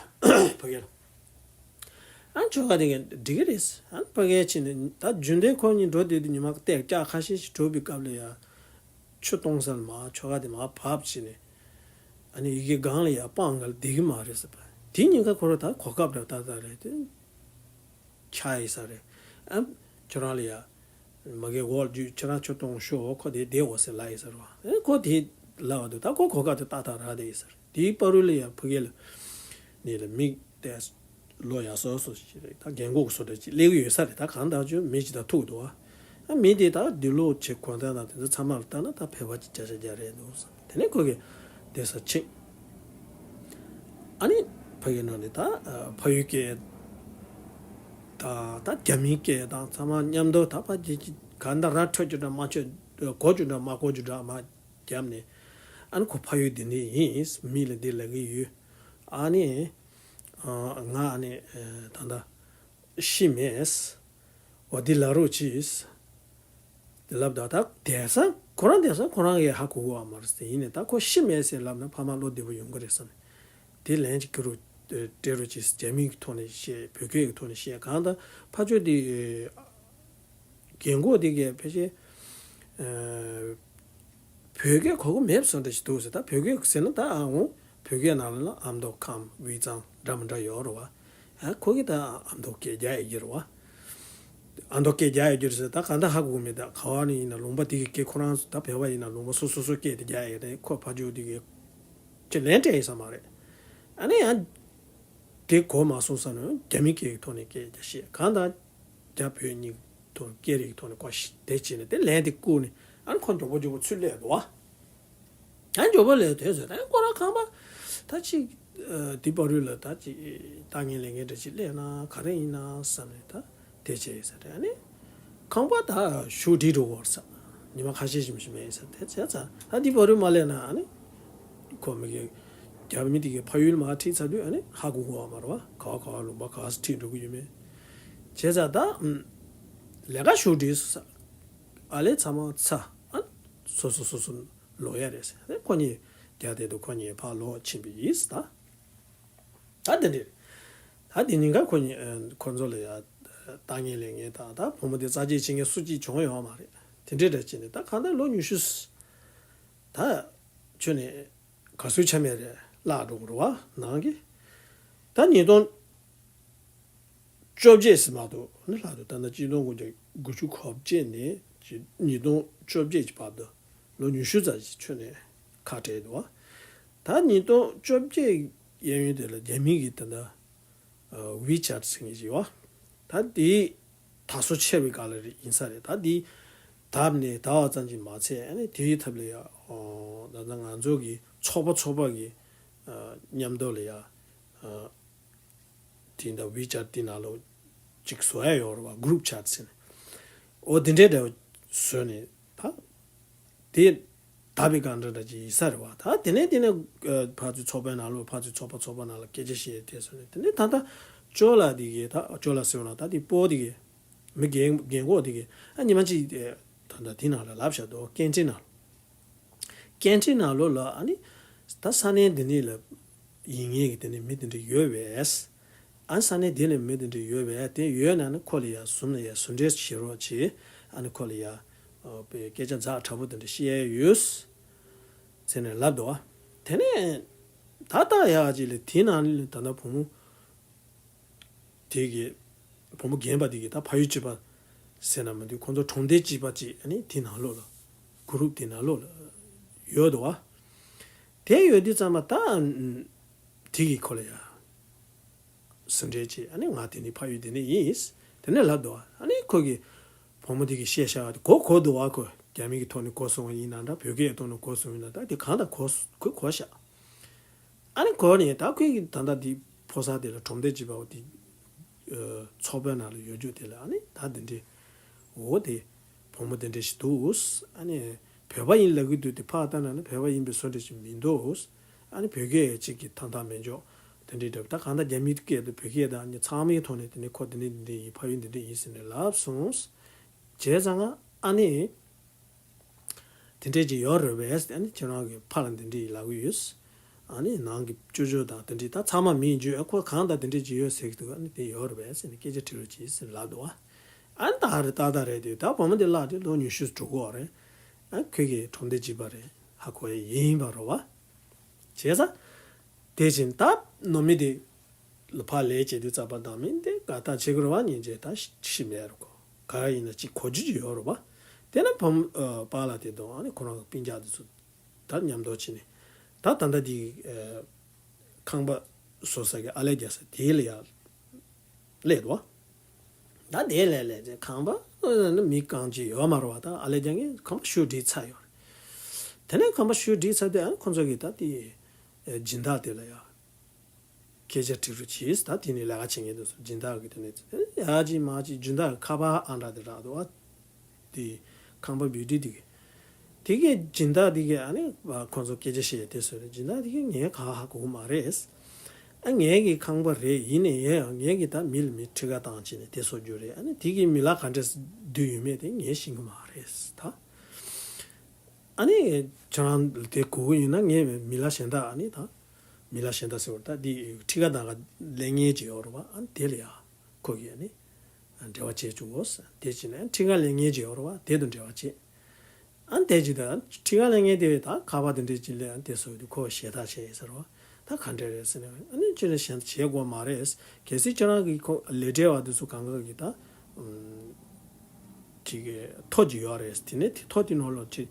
ཕ་གི་ལ། ཨ་ཁྱོ་ག་དེ་གིས་འགྲིག་གི་རེད། ཨ་ཕ་གིར་ཕྱིན་ནས་ད་རྒྱུན་ལྡན་ཁོ་གཉིས་འགྲོ་བསྡད་དུས་ཉི་མ་སྐྱག་ཁ་ཤས་ཤིག་འགྲོ་བའི་སྐབས་ལ་ཡང་ཆུ་འཐུང་ས་ལ་མར་ཁྱོ་ག་དེ་མར་བབས་བྱས་ནས། ཨ་ནི་ཡི་གེ་སྒང་ལ་ཡ་སྤང་སྒང་ལ་བསྡད་ཀྱི་མ་རེད་ཟེར་བ། དེ་ཉིན་ཁ་ཁོ་རང་ད་གོ་སྐབས་རེད། ད་ད་རེད་དེ། ཆགས་ཡིན་ས་རེད། ཨ་ཁྱོད་རང་ལ་ཡ། མ་གི་འོག་རྒྱུ་ཁྱོད་རང་ཆུ་འཐུང་ཤོག་ཁོ་དེ་བསྡད་འོ་ཟེར་ལབ་ཡིན་ས་རེད་བ། ཨ་ཁོ་དེ་ལབ་པ་འདུག་ད་ཁོ་གོ་སྐབས་དེ་ཏག་ཏག་རག་བསྡད་ཡིན་ས་རེད། དེའི་བར་དུ་ལ་ཡ་ཕ་གི་ལ། ནི་ལ་མིག་དེ། ལོ་ཡག་སོ་སོ་ཞིག་རེད། ད་རྒན་གོག་སོ་འདྲ་ཅིག་སླེབས་ཀྱི་ཡོད་ས་རེད། ད་གང་ལྟར་ཅུང་མི་ཅིག་དང་ཐུག་འདུག་ཨ། ཨ་མི་དེ་ད་འདི་ལོ་ཆེ་གོང་ཐང་དང་དེ་ཚོ་ཚང་མ་ལ་ལྟ་ན་ད་བོད་པ་ཅིག་བརྒྱ་ཆ་བརྒྱ་རེད་འདུག་བསམ། དེ་ནས་ཁོ་གིས་བསྡད་སར་ཕྱིན། ཨ་ནི་ཕ་གི་ནང་ནས་ད་ཕ་ཡུལ་སྐད་དང་ད་རྒྱ་མིའི་སྐད་དང་ཚང་མ་མཉམ་དུ་ད་ཕ་གི་ཅིག་གང་ལྟར་ར་འཕྲོད་རྒྱུ་འདྲ་མ་འཕྲོད། གོ་རྒྱུ་འདྲ་མ་གོ་རྒྱུ་འདྲ་མ། རྒྱབ་ནས། ཨ་ནི་ཁོ་ཕ་ཡུལ་འདི་འདྲ་ཡིན། མི་ལ་འདི་ལབ་ཀྱི་ཡོད། ཨ་ནི། ང་ཨ་ནི། ད་ལྟ། ཤི་མེད། འོ་འདི་ལབ་རོགས་གྱིས། དེ་ལབ་ད་ད་བསྡད་ས་ཁོ་རང་བསྡད་ས་ཁོ་རང་གིས་ཧ་གོ་གི་ཡོད་མ་རེད་ཟེར། ཡིན་ནའི་ད་ཁོ་ཤི་མེད་ཟེར་ལབ་ན་ཕ་མ་བློ་བདེ་པོ་ཡོང་གི་རེད་བསམ། དེ་ལན་ཅིག་ཁྱེད་རང་སྤྲད་རོགས་གྱིས། རྒྱ་མིའི་ཐོག་ནས་བཤད། བོད་སྐད་ཀྱི་ཐོག་ནས་བཤད། གང་ལྟར་ཕར་ཕྱོགས་འདི། རྒན་གོག་འདི་གིས་ཕལ་ཆེར། ཨ། བོད་སྐད་གོ་གི་མེད་བཟོ་འདྲ་ཞིག་འདུག་ཟེར། ད་བོད་སྐད་ཟེར་ན་ད་ཨ་འོང་བོད་སྐད་ནང་ལ་ཨ་མདོ་ཁམས་དབུས་གཙང་འདྲ་མི་འདྲ་ཡོད་རེད་བ། ཨ་ཁོ་གིས་ད་ཨ་མདོ་སྐད་རྒྱག་ཡོད་ཀྱི་རེད་བ། ཨ་མདོ་སྐད་རྒྱག་ཡོད་ཀྱི་རེད་ཟེར། ད་གང་ལྟར་ཧ་གོ་གི་མེད། ད་ག་བ་ནས་ཡིན་ན་ལུང་པ་དེ་གི་སྐད་ཁོ་རང་ད་བོད་པ་ཡིན་ན་ལུང་པ་སོ་སོ་སོ་སྐད་དེ་རྒྱག་ཡོད་རེད། ཁོ་ཕར་ཕྱོགས་དེ་གི་ཁྱེད་ལན་སྤྲད་ཡོད་ས་མ་རེད། ཨ་ནི་ཡང་དེ་གོ་མ་སོང་ས་ནས་རྒྱ་མི་སྐད་ཀྱི་ཐོག་ནས་སྐད་རྒྱག་བཤད། གང་ལྟར། རྒྱ་བོད་གཉིས་ཐོག་སྐད་རིགས་ཐོག་ནས་ཀོ་ཤི་དེ་བྱས་ནས་དེ་ལན་དེ་བསྐུར་ནས་ཨ་ནི་ཁོ་མགྱོགས་པོ་མགྱོགས་པོ་ཚུར་སླེབས་འདུག་བ། ཨ་མགྱོགས་པོ་སླེབས་དུས་ཟེར་ཨ་ཁོ་རང་ཁང་པ་ད་ཅིག་དེ་བར་དུ་ལ་ད་ཅིག་ལྟ་ངན་ལས་ངན་འདྲ་ཅིག་སླེབས་ན་ག་རེ་ཡིན་ན་བསམ་ནས་ད་དེ་བྱས་ཟེར། ཨ་ནི་ཁང་པ་ད་ཞུ་བྲིས་འགྲོ་བར་ས་ཉི་མ་ཁ་ཤས་ཤིག་ཞིག་མེད་ཟེར། དེ་བྱས་ཙང་ད་དེ་བར་དུ་མ་སླེབས་ན་ཨ་ནི་ཁོ་མི་གི་རྒྱ་མི་དེ་གི་ཕ་ཡུལ་མར་ཁྲིད་ཚར་དུས་ཨ་ནི་ཧ་གོ་གོ་བ་མ་རེད་བ། ག་བ་ག་བ་ལུང་པ་ག་བ་སུ་ཁྲིད་འགྲོ་གི་ཡོད་མེད། བྱས་ཙང་ད། ལས་ཀ་ཞུ་འདྲི་སོང་ས། ཨ་ལས་ཚང་མ་ཚ། ཨ། སོ་སོ་སོ་སོ་ལོག་ཡ་རེད་ཟེར། ཨ་ཁོ་གཉིས་རྒྱ་དེ་དུ་ཁོ་གཉིས་ཕར་ལོག་ཕྱིན་པ་ཡིན་ད། ད་དེ་འདྲ། ད་དེ་ཉིན་ཀ་ཁོ་གཉིས་ཁོ་ཚོ་ལ་ཡ། ལྟ་ངན་ལས་ངན་དང་ད་བུ་མོ་དེ་རྩ་ཆེ་བྱེད་མཁན་སུ་གཅིག་བྱུང་ཡོད་མ་རེད། དེ་འདྲ་འདྲ་བྱས་ནས་ད་གང་ལྟར་ལོ་ཉི་ཤུ། ད། ཁྱོན་ནས། ག་ཚོད་ཆ་མེད་རེད་བརླག་འགྲོ་གི་རེད་བ་ནང་གི། ད་ཉིས་སྟོང་བཅོ་བརྒྱད་ཟིན་མ་གཏོགས་ནི་ལྷག་ཏུ་ད་ལྟ་གཅིག་སྟོང་དགུ་བརྒྱ་དགུ་བཅུ་གོ་བརྒྱད་ནས་ཉིས་སྟོང་བཅོ་བརྒྱད་ཀྱི་བར་དུ་ལོ་ཉི་ཤུ་ཙམ་ཞིག་ཁྱོན་ནས་ཁ་བྲལ་འདུག་བ། ད་ཉིས་སྟོང་བཅོ་བརྒྱད་གཡས་གཡོན་དེ་ལ་རྒྱ་མི་གིས་ད་ལྟ་ཝི་ཆེ་ཊི་ཟེར་མཁན་ཞིག་ཡོད་བ། ད་དེ་དར་སོ་ཆེ་བའི་སྒང་ལ་རེད་ཡིན་ས་རེད། ད་དེ་དར་ནས་དར་བ་ཙམ་གྱིས་མ་ཚད་ཨ་ནི་དེའི་ཐབས་ལ་ཡ་ད་ལྟ་ང་ཚོ་གི་ཚོགས་པ་ཚོགས་པ་གི་མཉམ་དུ་ལ་ཡ། དེ་འདྲ་ཝི་ཆེ་ཊི་དེ་ནང་ལོགས་གཅིག་བཟོ་ཡ་ཡོད་རེད་བ། གུ་རུབ་ཆེ་ཊི་ཟེར་ནས། འོ་དེ་འདྲའི་འདྲ་བ་བཟོས་ནས་ད། དེ་དར་བའི་སྒང་འདྲ་འདྲ་ཅིག་ཡིན་ས་རེད་བ། ད་དེ་ནས་དེ་ནས་ཕར་ཚུར་ཚོགས་པའི་ནང་ལོགས་ཕར་ཚུར་ཚོགས་པ་ཚོགས་པ་ནང་ལ་སྐད་ཆ་བཤད་དེ་བཟོས་ནས་དེ་ནས་ད་ལྟ་ ཅོ་ལགས་དེ་གིས་ད་ཅོ་ལགས་ཟེར་བ་ན་ད་དེ་སྤོ་དེ་གིས་མི་རྒན་རྒན་གོག་དེ་གིས་ཨ་ཉི་མ་གཅིག་དེ་ད་ད་དེ་ནང་ལ་ལབ་བཞག་འདུག་སྐད་འཕྲིན་ནང་ལ། སྐད་འཕྲིན་ནང་ལོགས་ལ་ཨ་ནི་ད་ས་གནས་འདི་ནས་ལ་ཡིན་ངེས་ཀྱི་དེ་ནས་མི་དེ་འདྲ་ཡོད་པས། ཨ་ནི་ས་གནས་དེ་ནས་མི་དེ་འདྲ་ཡོད་པས་དེ་ཡོད་ན་ནི་ཁོ་ལ་ཡ་ཟུམ་ལ་ཡ་ཟུམ་འབྲེལ་བྱེད་རོགས་བྱེད། ཨ་ནི་ཁོ་ལ་ཡ་ཨ་པའི་སྐད་ཆ་ཛ་དྲག་པོ་དེ་འདྲ་བཤད་ཡ་ཡོད་ཟེར་ནས་ལབ་འདུག་དེ་ནས་ད་ལྟ་ཡག་ཅིག་ལ་དེའི་ནང་ལ་ད་ལྟ་བུ་མོ་དེ་གི་བུ་མོ་རྒན་པ་དེ་གི་ད་ཕ་ཡུལ་གཅིག་པ་ཟེར་ན་མི་འདུག་ཁོང་ཚོ་གྲོང་སྡེ་གཅིག་པ་ཅིག་ཨ་ནི་དེ་ནང་ལོགས་ལ་གུ་རུབ་དེ་ནང་ལོགས་ལ་ཡོད་འདུག་བ། དེ་ཡོད་དུས་ཙམ་པ་ད་དེ་གི་ཁོ་ལ་ཡ་ཟུམ་འབྲེལ་བྱས། ཨ་ནི་ང་དེ་ནི་ཕ་ཡུལ་དེ་ནི་ཡིན། དེ་ནས་ལབ་འདུག་ཨ་ནི་ཁོ་གི་བུ་མོ་དེ་གི་བཤད་བྱ་བ་དེ་གོ་གོ་འདུག་བ། ཁོ་རྒྱ་མི་གི་ཐོག་ནས་གོ་སོང་བ་ཡིན་ན་འདྲ། བོད་སྐད་ཐོག་ནས་གོ་སོང་ཡིན་ན་འདྲ། དེ་གང་ལྟར་གོ་ཁོས་གོ་ཤག་ཨ་ནི་གོ་ནས་ད་ཁོས་གི་ད་ལྟ་དེ་ཕོ་གསར་དེ་ལ་གྲོང་སྡེ་གཅིག་པ་བ་དེ་ཚོགས་པའི་ནང་ལ་ཡོད་རྒྱུ་དེ་ལ་ཨ་ནི་ད་དེ་འདྲའི་འོ་དེ་བུ་མོ་དེ་འདྲ་ཞིག་འདུག་ཨ་ནི་བོད་པ་ཡིན་ལབ་གི་འདུག་དེ་ཕར་ལྟ་ན་ནི་བོད་པ་ཡིན་པའི་བཟོ་འདྲ་ཞིག་མི་འདུག་ཨ་ནི་བོད་སྐད་ཅིག་གི་ཐང་ཐང་མེད་འཇོག་དེ་འདྲའི་འདྲ། ད་གང་ལྟར་རྒྱ་མིའི་སྐད་དུ་བོད་སྐད་དང་ཨ་ནི་ཚང་མའི་ཐོག་ནས་དེ་ནི་ཁོ་དེ་འདྲ་འདི་འདྲ་ཡིན། ཕ་ཡུལ་འདི་འདྲ་ཡིན་ཟེར་ནས་ལབ་སོང་། བྱས་ཙང་ཨ་ནི་དེ་འདྲས་ཅིག་ཡོད་རེད་པས། ཨ་ནི་ཁྱེད་རང་གི་ཕ་ལ་འདི་འདྲས་ལབ་གི་ཡོད། ཨ་ནི་ནང་གི་ཅོ་ཅོ་དང་དེ་འདྲས་ད་ཚང་མ་མིན་རྒྱུ། ཨ་ཁོ་གང་ལྟར་དེ་འདྲས་ཅིག་ཡོད་ཟེར་གི་འདུག་ཨ་ནི་དེ་ཡོད་རེད་པས་ཟེར་ནས་སྐད་ཆ་དྲི་རོགས་གྱིས་ཟེར་ལབ་འདུག་བ། ཨ་ནི་ད་རེད་ཏག་ཏག་རེད་དེ། ད་བུ་མོ་དེ་བརླགས་དེ་ལོ་ཉི་ཤུ་འགྲོ་གི་ཡོད་རེད། ཨ་ཁོས་གི་གྲོང་སྡེ་གཅིག་པ་རེད། ཧ་གོ་ཡ་ཡིན་པ་རེད་བ། བྱས་ཙང་དེ་བཞིན་ད་ནང་མི་དེ་ལ་ཕར་ལས་བྱེད་དུས་ཙམ་པ་ནང་མི་དེ་དགའ་ཐག་ཆད་ཀྱི་རེད་བ། སྙིང་རྗེ་ད་ཤི་མེད་རུ་གོ། ག་ཡིན་ན་ཅིག་གོ་རྒྱུ་ཅིག་ཡོད་རེད་བ། དེ་ན་བུ་མོ་ཨ་པཱ་ལགས་དེ་དང་ཨ་ནི་ཁོ་རང་གི་སྤུན་ཀྱག་དེ་ཚོ་ད་མཉམ་དུ་ཕྱིན་ནས་ད་ད་ལྟ་དེ་ཨ་ཁང་པ་བཟོ་ས་གི་ཨ་ལེ་རྒྱག་ས་དེ་ལ་ཡར་སླེབས་འདུག་བ། ད་དེ་ལས་ལས་ཚེ་ཁང་པ་ནི་མི་རྐང་གཅིག་ཡོད་མ་རེད་བ། ད་ཨ་ལེ་རྒྱག་མཁན་ཁང་པ་ཤུགས་སྒྲིལ་ཚར་ཡོད་རེད། དེ་ནས་ཁང་པ་ཤུགས་སྒྲིལ་ཚར་དུས་ཨ་ནི་ཁོ་ཚོ་གིས་ད་དེ་སྦྱིན་བདག་དེ་ལ་ཡ་སྐད་ཆ་དྲི་རུ་ཕྱིས། ད་དེ་ནས་ལས་ཀ་བྱེད་མཁན་དེ་ཚོ་སྦྱིན་བདག་གི་དེ་ནས་ཡ་གཅིག་མ་གཅིག་སྦྱིན་བདག་གི་ཁ་པར་ཨང་གྲངས་དེ་རག་འདུག་བ། དེ་ཁང་པ་བུ་ཌི་དེ་གི་དེ་གི་སྦྱིན་བདག་དེ་གི་ཨ་ནི་ཁོང་ཚོ་སྐད་ཆ་བཤད་དེ་སོ་རེད། སྦྱིན་བདག་དེ་གི་ངས་ག་ཧ་གོ་མ་རེད། ཨ་ངས་གི་ཁང་པ་རེད། ཡིན་ནའི་ཡང་ངས་གི་ད་མི་ལ་མི་ཁྲི་ཀ་བཏང་བྱས་ནས་དེ་བཟོ་རྒྱུ་རེད། ཨ་ནི་དེ་གི་མི་ལ་ག་འདྲས་བསྡུས་ཡོད་མེད་དེ་ངས་ཤེས་གི་མ་རེད་ད། ཨ་ནི་ཁྱེད་རང་དེ་གོ་གི་ཡིན་ན་ངས་མི་ལ་གཞན་དག་ཨ་ནི་ད་མི་ལ་གཞན་དག་ཟེར་བ་ད་དེ་ཁྲི་ཀ་ནང་ལེན་མཁན་ཅིག་ཡོད་རེད་བ། ཨ་ནི་དེ་ལ་ཡ་ཁོ་གིས་ཨ་ནི་འབྲེལ་བ་བྱེད་བཅུག་གོ། དེ་བྱས་ནས་ཁྲི་ཀ་ལེན་མཁན་ཅིག་ཡོད་རེད་བ། དེ་དང་འབྲེལ་བ་བྱེད། ཨ་ནི་དེ་ཅིག་ད་ཁྲི་ཀ་ལེན་མཁན་དེ་ད་ཁ་པར་དེ་འདྲས་ཅིག་ལེན། ཨ་ནི་དེ་སོ་དུ་ཁོ་ཞེ་ཐག་བྱས་ཡིན་ཟེར་བ། ད་ག་འདྲས་རེད་ཟེར་ནས་ཨ་ནི་ཅི་ལ་གཞན་བྱེད་དགོས་མ་རེད། གལ་སྲིད་ཁྱེད་རང་གི་ཁོ་ལས་བྲེལ་བ་དེ་ཚོ་གང་ག་གི་ད་ཅིག་ཐོ་ཅིག་ཡོད་རེད། དེ་ནས་དེ་ཐོ་དེ་ནང་ལོགས་ཅིག་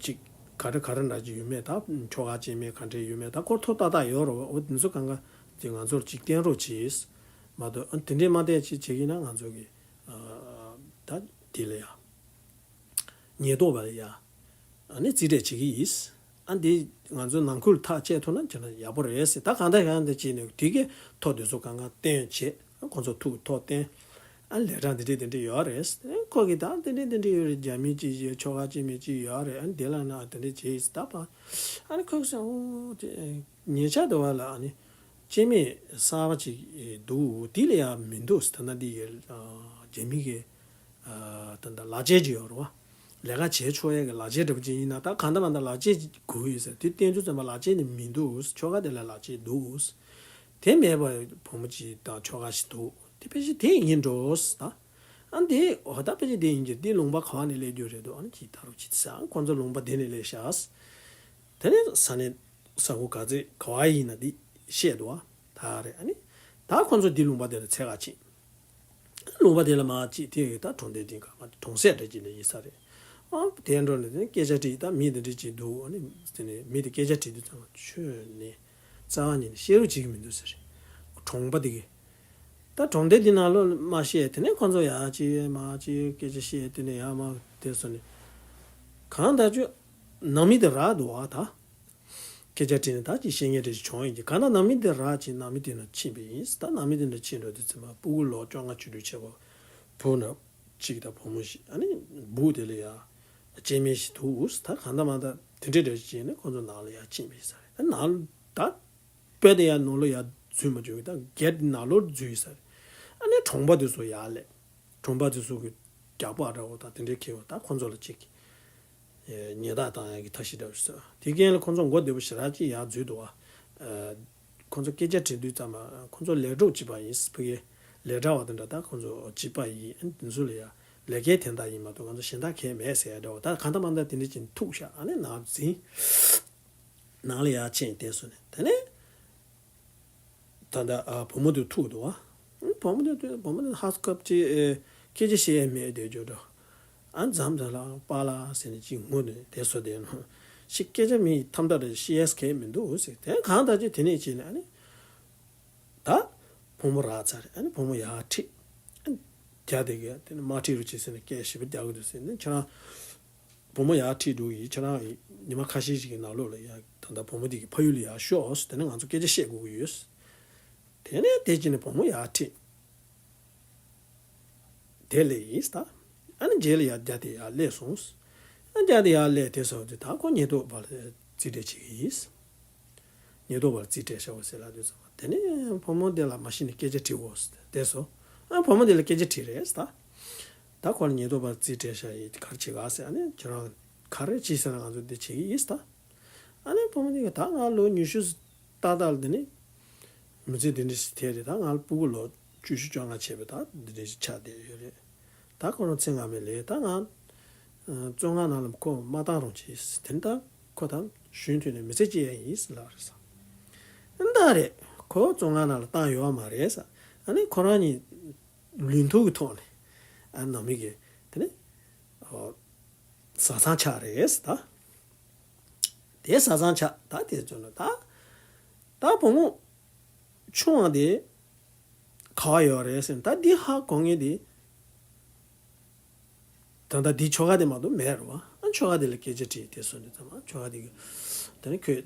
ཅིག་ག་འདྲ་ག་རེ་འདྲ་ཅིག་ཡོད་མེད། ད་ཁྱོ་ག་སྐྱེས་མེད་ག་འདྲས་ཡོད་མེད་ད་ཁོ་ཐོ་ཏག་ཏག་ཡོད་རེད་བ། འོ་དེ་ཚོ་གང་ག་དེ་ང་ཚོར་ཅིག་བསྟན་རོགས་གྱིས། མ་གཏོགས་ཨ་ནི་དེ་འདྲས་མ་བསྟན་ཅིག་བྱེད་ཀྱི་ན་ང་ཚོ་གི་ད་དེ་ལ་ཡ་ཉེན་རྟོག་པ་ལ་ཡ་ཨ་ནི་རྩིས་སྤྲད་བྱེད་ཀྱི་ཡིན། ཨ་འདི་ང་ཚོ་ནང་ཁུལ་ཐག་བཅད་ཐུབ་ན་བྱས་ན་ཡག་པོ་རེད་ཟེར། ད་གང་ལྟར་ཡང་འདི་བྱས་ནས་དེ་གའི་ཐོ་དེ་ཚོ་གང་ག་བསྟན་བྱས། ཨ་ཁོང་ཚོ་ཐུག་ཐོ་བསྟན། ཨ་ལས་གྲངས་འདི་འདྲས་འདི་འདྲས་ཡོད་རེད། ཨ་ཁོ་གིས་ད་འདི་འདྲས་འདི་འདྲས་ཡོད་རེད། རྒྱ་མི་གཅིག་བྱས་ཁྱོ་ག་གཅིག་མི་གཅིག་ཡོད་རེད། ཨ་འདི་ལ་ན་འདི་འདྲས་བྱས་ད་པ། ཨ་ནི་ཁོས་ཟེར་འོ་དེ་ཉེ་ཆར་དུ་བ་ལ་ཨ་ནི་སྐྱེ་དམན་གསར་པ་ཅིག་འདུག་དེ་ལ་ཡང་མི་འདུག་ད་ལྟ་འདི་ཡི་རྒྱ་མི་གི་ད་ལྟ་ལག་ཁྱེར་ཅིག་ཡོད་རེད་བ། ལས་ཀ་བྱེད་ཆོག་ཡས་ཀྱི་ལག་ཁྱེར་འདྲ་པོ་ཅིག་ཡིན་ན་ད་གང་ལྟར་མ་ལྟར་ལག་ཁྱེར་དགོས་ཡོད་ཟེར། དེ་བསྟན་དུས་ཙམ་པ་ལག་ཁྱེར་ནི་མི་འདུག་ཁྱོ་ག་དེ་ལ་ལག་ཁྱེར་འདུག་དེ་མེད་པ་བུ་མོ་ཅིག་དང་ཁྱོ་ག་ཞིག་འདུག་དེ་ཕལ་ཆེར་དེ་ཡིན་འགྲོ་ད། ཨ་འདི་འོ་ད་ཕལ་ཆེར་དེ་ཡིན་གྱི་འདི་ལུང་པ་ག་བ་ནས་སླེབས་རྒྱུ་རེད་འདུག་ཨ་ནི་ཅིག་ད་རུ་ཅིག་ཟེར། ཨ་ཁོང་ཚོ་ལུང་པ་དེ་ནས་སླེབས་ཤག་དེ་ནས་ས་གནས་ས་ཁུལ་ག་ཚོད་ག་བ་ཡིན་ན་འདི་བཤད་འདུག་ཨ་ད་རེད། ཨ་ནི་ད་ཁོང་ཚོ་འདི་ལུང་པ་དེ་ལ་འཚོལ་ག་ཕྱིན། ལུང་པ་དེ་ལ་མར་ཅིག་དེ་ཡོད་ད་གྲོང་སྡེ་དེ་ག་མ་གྲོང་གསེབ་འདྲ་ཅིག་ལ་ཡིན་ས་རེད། ཨ་དེ་འགྲོ་ནས་དེ་སྐད་ཆ་དྲིས། ད་མི་དེ་འདྲ་ཅིག་འདུག་ཨ་ནི་དེ་ནས་མི་དེ་སྐད་ཆ་དྲིས་དུས་ཙམ་པ་ཁྱོད་ནི་རྩ་བ་ཉིད་ནས་བཤད་རོགས་བྱེད་ཀྱི་མི་འདུག་ཟེར། གྲོང་པ་དེ་གིས་ད་གྲོང་སྡེ་འདི་ནང་ལོགས་མ་བཤད། དེ་ནས་ཁོང་ཚོ་ཡར་ཅིག་མར་ཅིག་སྐད་ཆ་བཤད། དེ་ནས་ཡར་མར་དེ་སོང་ནས་གང་ལྟར་ཁྱོད་ནང་མི་དེ་རག་འདུག་ཨ་ད། སྐད་ཆ་དྲིས་ནས་ད་ཅིག་བཤད་མཁན་འདྲ་ཞིག་བྱུང་ཡིན་གྱི། གང་ལྟར་ནང་མི་དེ་རག་ཅིག་ནང་མི་དེ་ན་ཕྱིན་པ་ཡིན། ད་ནང་མི་དེ་ན་ཕྱིན་འགྲོ་དུས་ཙམ་པ་སྤུ་གུ་ལོ་བཅོ་ལྔ་བཅུ་དྲུག་བྱས་པ་བུ་ན་གཅིག་དང་བུ་མོ་ཞིག་ཨ་ནི་སྦུག་དེ་ལ་ཡ་སྐྱེ་དམན་ཞིག་འདུག་ད་གང་ལྟར་མ་ལྟར་དེ་འདྲས་འདྲ་ཞིག་བྱས་ནས་ཁོང་ཚོ་ནང་ལ་ཡ་ཕྱིན་པ་ཡིན་ས་རེད། ད་ནང་ད་དཔེ་དེ་ཡ་ནང་ལ་ཡ་ འཛུལ་མ་བཅུག་གི་ད་གེ་ཊི་ནང་ལོགས་འཛུལ་ཡོད་ས་རེད། ཨ་ནི་གྲོང་པ་དེ་ཚོ་ཡར་སླེབས། གྲོང་པ་དེ་ཚོ་གི་རྒྱགས་པ་འདྲ་བོ་དང་དེ་འདྲའི་ཁེལ་བ་ད་ཁོང་ཚོ་ལ་ཅིག་ཉེས་རྡུང་བཏང་ཡག་གི་ཐབས་ཤེས་འདྲ་བོ་ཞིག་བཟོས། དེ་རྐྱེན་ལ་ཁོང་ཚོ་མགོ་བདེ་པོ་ཞེ་དྲག་ཅིག་ཡར་འཛུལ་འདུག་བ། ཁོང་ཚོ་སྐད་ཆ་དྲི་དུས་ཙམ་པ་ཁོང་ཚོ་ལས་གྲོགས་གཅིག་པ་ཡིན། ཕ་གིའི་ལས་གྲྭ་བ་དེ་འདྲ་ད་ཁོང་ཚོ་གཅིག་པ་ཡིན། ཨ་ནི་དེ་ཚོ་ལ་ཡ་ལས་ཀའི་དོན་དག་ཡིན་མ་གཏོགས་ང་ཚོ་གཞན་དག་གང་ཡང་མེད་ཟེར་ཡ་འདྲ་བོ། ད་གང་ལྟར་མ་ལྟར་དེ་འདྲ་ཅིག་ཐུག་ཤག་ཨ་ནི་ནང་འཛིན། ནང་ལ་ཡར་ཕྱིན་བསྡད་སོང་ནས་དེ་ནས། ད་ལྟ་ཨ་བུ་མོ་དེ་ཐུག་འདུག་བ། བུ་མོ་དེ་བུ་མོ་དེ་ཧ་སྐབས་ཅིག་ཨེ་སྐད་ཆ་བཤད་ཡས་མེད་དེ་ཇོ་འདྲ། ཨ་མཚམས་མཚམས་ལ་པཱ་ལགས་ཟེར་ནས་ཅིག་ངུ་ནས་བསྡད་སོང་དེ་ནོ། ཤི་སྐད་ཆ་མི་ཐམ་ཐམ་རེ་བཤད་ཡས་གང་ཡང་མི་འདུག་ཟེར། དེ་གང་ལྟར་ཅིག་དེ་ནས་ཅིག་ནས་ཨ་ནི། ད་བུ་མོ་རག་ཚར་རེད། ཨ་ནི་བུ་མོ་ཡར་ཁྲིད། ཨ་ནི་རྒྱ་དེ་གས་དེ་ནི་མ་ཁྲིད་རོགས་བྱེད་ཟེར་ནས་སྐད་ཞེ་པོ་རྒྱག་གི་འདུག་ཟེར་ནས་ཁྱེད་རང་། བུ་མོ་ཡར་ཁྲིད་འགྲོ་གི་ཡིན། ཁྱེད་རང་ཉི་མ་ཁ་ཤས་ཤིག་གི་ནང་ལོགས་ལ་ཡ་ད་ལྟ་བུ་མོ་དེ་གི་ཕ་ཡུལ་ལ་ཡར་ཤོག་དེ་ནས་ང་ཚོ་སྐད་ཆ་བཤད་དགོས་ཀྱི་ཡོད། དེ་ནས་དེ་ཅི་ནས་བུ་མོ་ཡར་ཁྲིད། དེ་ལས་ཡིན་ད། ཨ་ནི་རྗེས་ལ་ཡར་རྒྱ་དེ་ཡར་སླེབས་སོང་། ཨ་རྒྱ་དེ་ཡར་སླེབས་དེ་སོགས་དེ་ད་ཁོ་ཉེན་རྟོག་པ་ལ་རྩིས་སྤྲད་བྱེད་ཀྱི་ཡིན། ཉེན་རྟོག་པར་རྩིས་སྤྲད་བྱའོ་ཟེར་ལབ་དུས་ཙམ་པ་དེ་ནས་བུ་མོ་དེ་ལ་མ་གཞི་ནས་སྐད་ཆ་དྲིས་འོ་ཟེར་དེ་སོ། ཨ་བུ་མོ་དེ་ལ་སྐད་ཆ་དྲིས་རེད་ཟེར། ད་ཁོ་ལ་ཉེན་རྟོག་པར་རྩིས་སྤྲད་བྱ་ཡིན་ག་རེ་བྱེད་ག་ཟེར། ཨ་ནི་ཁྱེད་རང་ག་རེ་བྱེད་ཟེར་ན་ང་ཚོ་འདི་བྱེད་ཀྱི་ཡིན་ཟེར། ཨ་ནི་བུ་མོ་དེ་ག་ད་ང་ལོ་ཉི་ཤུ་ཏག་ཏག་ལ་དེ་ནས་མི་ཚེ་འདི་འདྲ་ཞིག་ཐེབས་རེད། ད་ང་ལ་སྤུ་གུ་ལོ་བཅུ་བཞི་བཅོ་ལྔ་བྱས་པ་ད་འདི་འདྲ་ཞིག་ཆགས་བསྡད་ཡོད་རེད། ད་ཁོ་རང་ཚེ་སྔ་མའི་ལས་ད་ང་བཙོན་ཁང་ནང་ལ་ཁོ་མ་བཏང་རོགས་བྱེད་ཟེར། དེ་ནས་ད་ཁོ་དང་གཞོན་དུས་ནས་མི་ཚེ་སྐྱེལ་ཡ་ཡིན་ཟེར་ལབ་རེད་ཟེར། ཨ་ནི་ད་རེད། ཁོ་བཙོན་ཁང་ནང་ལ་བཏང་ཡོད་མ་རེད་ཟེར། ཨ་ནི་ཁོ་རང་གཉིས་ལུས་ཐོག་གི་ཐོག་ནས་ཨ་ནི་ནང་མི་གིས་དེ་ནས་ཨོ་བཟའ་ཚང་ཆགས་རེད་ཟེར་ད། དེ་བཟའ་ཚང་ཆགས་ད་དེ་ཚོ་ནི་ད་ད་བུ་མོ་ཆུང་བ་དེ་ག་བ་ཡོད་རེད་ཟེར་ན། ད་འདི་ཧ་གོ་ངེས་དེ། ད་ལྟ་འདི་ཁྱོ་ག་དེ་མ་གཏོགས་མེད་རེད་བ། ཨ་ཁྱོ་ག་དེ་ལ་སྐད་ཆ་དྲིས་དེ་སོ་ནས་ཙམ་ཨ་ཁྱོ་ག་དེ་གི་དེ་ནི་ཁོས་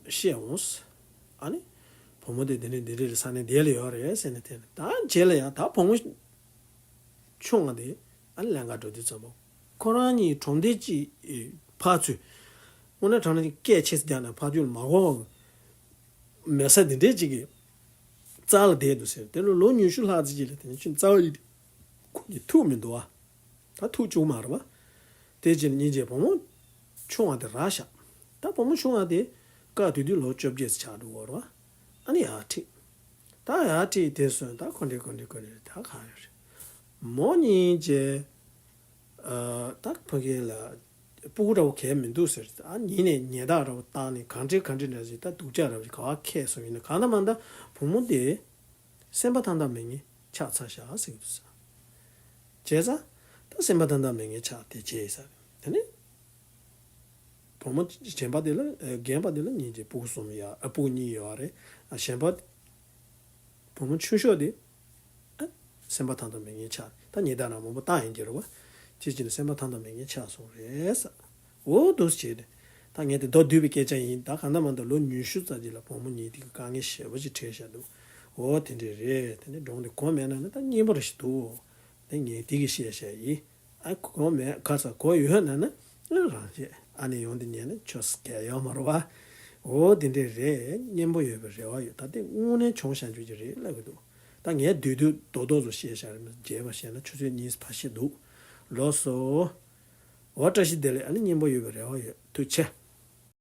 བཤད་འོང་ཟེར། ཨ་ནི་བུ་མོ་དེ་འདི་ནས་འདི་རེད་ས་གནས་འདི་ལ་ཡོད་རེད་ཟེར་ནས་དེ་ནི་ད་རྗེས་ལ་ཡང་ད་བུ་མོ་ཆུང་བ་དེ་ཨ་ནི་ལེན་ག་འགྲོ་དུས་ཙམ་པ་ཁོ་རང་གཉིས་གྲོང་སྡེ་གཅིག་ཕར་ཚུར་དངོས་གནས་དྲང་གནས་སྐད་ཆེ་ཙམ་རྒྱག་ནས་ཕར་ཚུར་མ་གོ་བ་མེད་ས་འདི་འདྲས་ཅིག་གི་རྩ་ལ་བསྡད་འདུག་ཟེར། དེ་ལ་ལོ་ཉི་ཤུ་ལྷག་ཙམ་ཅིག་ལ་དེ་ནས་ཁྱོད་རྩ་བ་ཡིན་ཁོ་གཉིས་ཐུག་མི་འདུག་ཨ། ད་ཐུག་བཅུག་མ་རེད་བ། དེ་རྗེས་ནས་སྙིང་རྗེ་བུ་མོ་ཆུང་བ་དེ་རག་ཤག་ད་བུ་མོ་ཆུང་བ་དེ་སྐབས་དེ་དུས་ལོ་བཅོ་བརྒྱད་ཙམ་ཆགས་འགྲོ་གི་རེད་བ། ཨ་ནི་ཡར་ཁྲིད། ད་ཡར་ཁྲིད་དེ་སོང་ད་ཁོ་འདྲེ་ཁོ་འདྲེ་ཁོ་འདྲེ་ད་གང་ཡོད་རེད། མོ་སྙིང་རྗེ། ཨ་ད་ཕ་གི་ལ་སྤུ་གུ་འདྲ་བོ་གས་མི་འདུག་ཟེར། ཨ་ཉིན་ནས་ཉལ་ཐག་འདྲ་བོ་བཏང་ནས་གང་འདྲེ་གང་འདྲེ་འདྲ་ཞིག་ད་སྡུག་ཅག་འདྲ་བོ་ཞིག་ག་བ་ཁས་སོང་ཡིན་ན་གང་ལྟར་མ་ལྟར་བུ་མོ་དེ། སེམས་པ་ཐང་ཐང་མེད་མཁན་ཆགས་ཚར་ཤག་ཟེར་གྱི་འདུག་ས། བྱས་ཙང་ད་སེམས་པ་ཐང་ཐང་མེད་མཁན་ཆགས་དེ་བྱས་ས་རེད། དེ་ནས་བུ་མོ་གཞན་པ་དེ་ལ་རྒན་པ་དེ་ལ་གཉིས་ཀྱི་སྤུ་གུ་གསུམ་ཡ་ཨ་སྤུ་གུ་གཉིས་ཡོད་རེད། གཞན་པ་བུ་མོ་ཆུང་ཤོས་དེ་ཨ་སེམས་པ་ཐང་ཐང་མེད་མཁན་ཆགས་ད་ཉེས་རྡུང་མང་པོ་བཏང་ཡིན་གྱི་རེད་བ། དེ་བྱས་ནས་སེམས་པ་ཐང་ཐང་མེད་མཁན་ཆགས་སོང་རེད་ས། འོ་འདུག་སེ་བྱས་ནས་ད་ངས་དེ་མདོར་བསྡུས་པའི་སྐད་ཆ་ཡིན། ད་གང་ལྟར་མ་ལྟར་ལོ་ཉི་ཤུ་ཙམ་ཅིག་ལ་བུ་མོ་གཉིས་དེ་གི་དཀའ་ངལ་ཞེ་པོ་ཅིག་འཕྲད་བཞག་འདུག་འོ་དེ་འདྲས་རེད། དེ་ནས་སྒྲུང་དེ་གོ་མེད་ན་ནི་ད་སྙན་པོ་རེ་ཞིག་འདུག་དེ་ངས་དེ་གི་བཤད་བཤད་ཡིན། ཨ་གོ་མེད་ཁ་ས་གོ་ཡོད་ན་ནི་རང་བཤད། ཨ་ནི་ཡོང་དེ་ཉན་ན་ཆོ་སི་གལ་ཡོད་མ་རེད་བ། འོ་དེ་འདྲས་རེད། སྙན་པོ་ཡོད་པའི་རེ་བ་ཡོད། ད་དེ་དངོས་གནས་བྱུང་བཞག་རྒྱུ་ཅིག་རེད་ལབ་གི་འདུག་ད་ངས་བསྡུས་བསྡུས་རྡོག་རྡོག་ཚོ་བཤད་བཞག་རེད། མི་རྒྱས་པ་བཤད་ན་ཆུ་ཚོད་གཉིས་ཕར་ཕྱིན་འདུག་ལགས་སོ། འོ་བཀྲ་ཤིས་བདེ་ལེགས། ཨ་ནི་སྙན་པོ་ཡོད་པའི་རེ་བ་ཡོད། ཐུགས་རྗེ་ཆེ།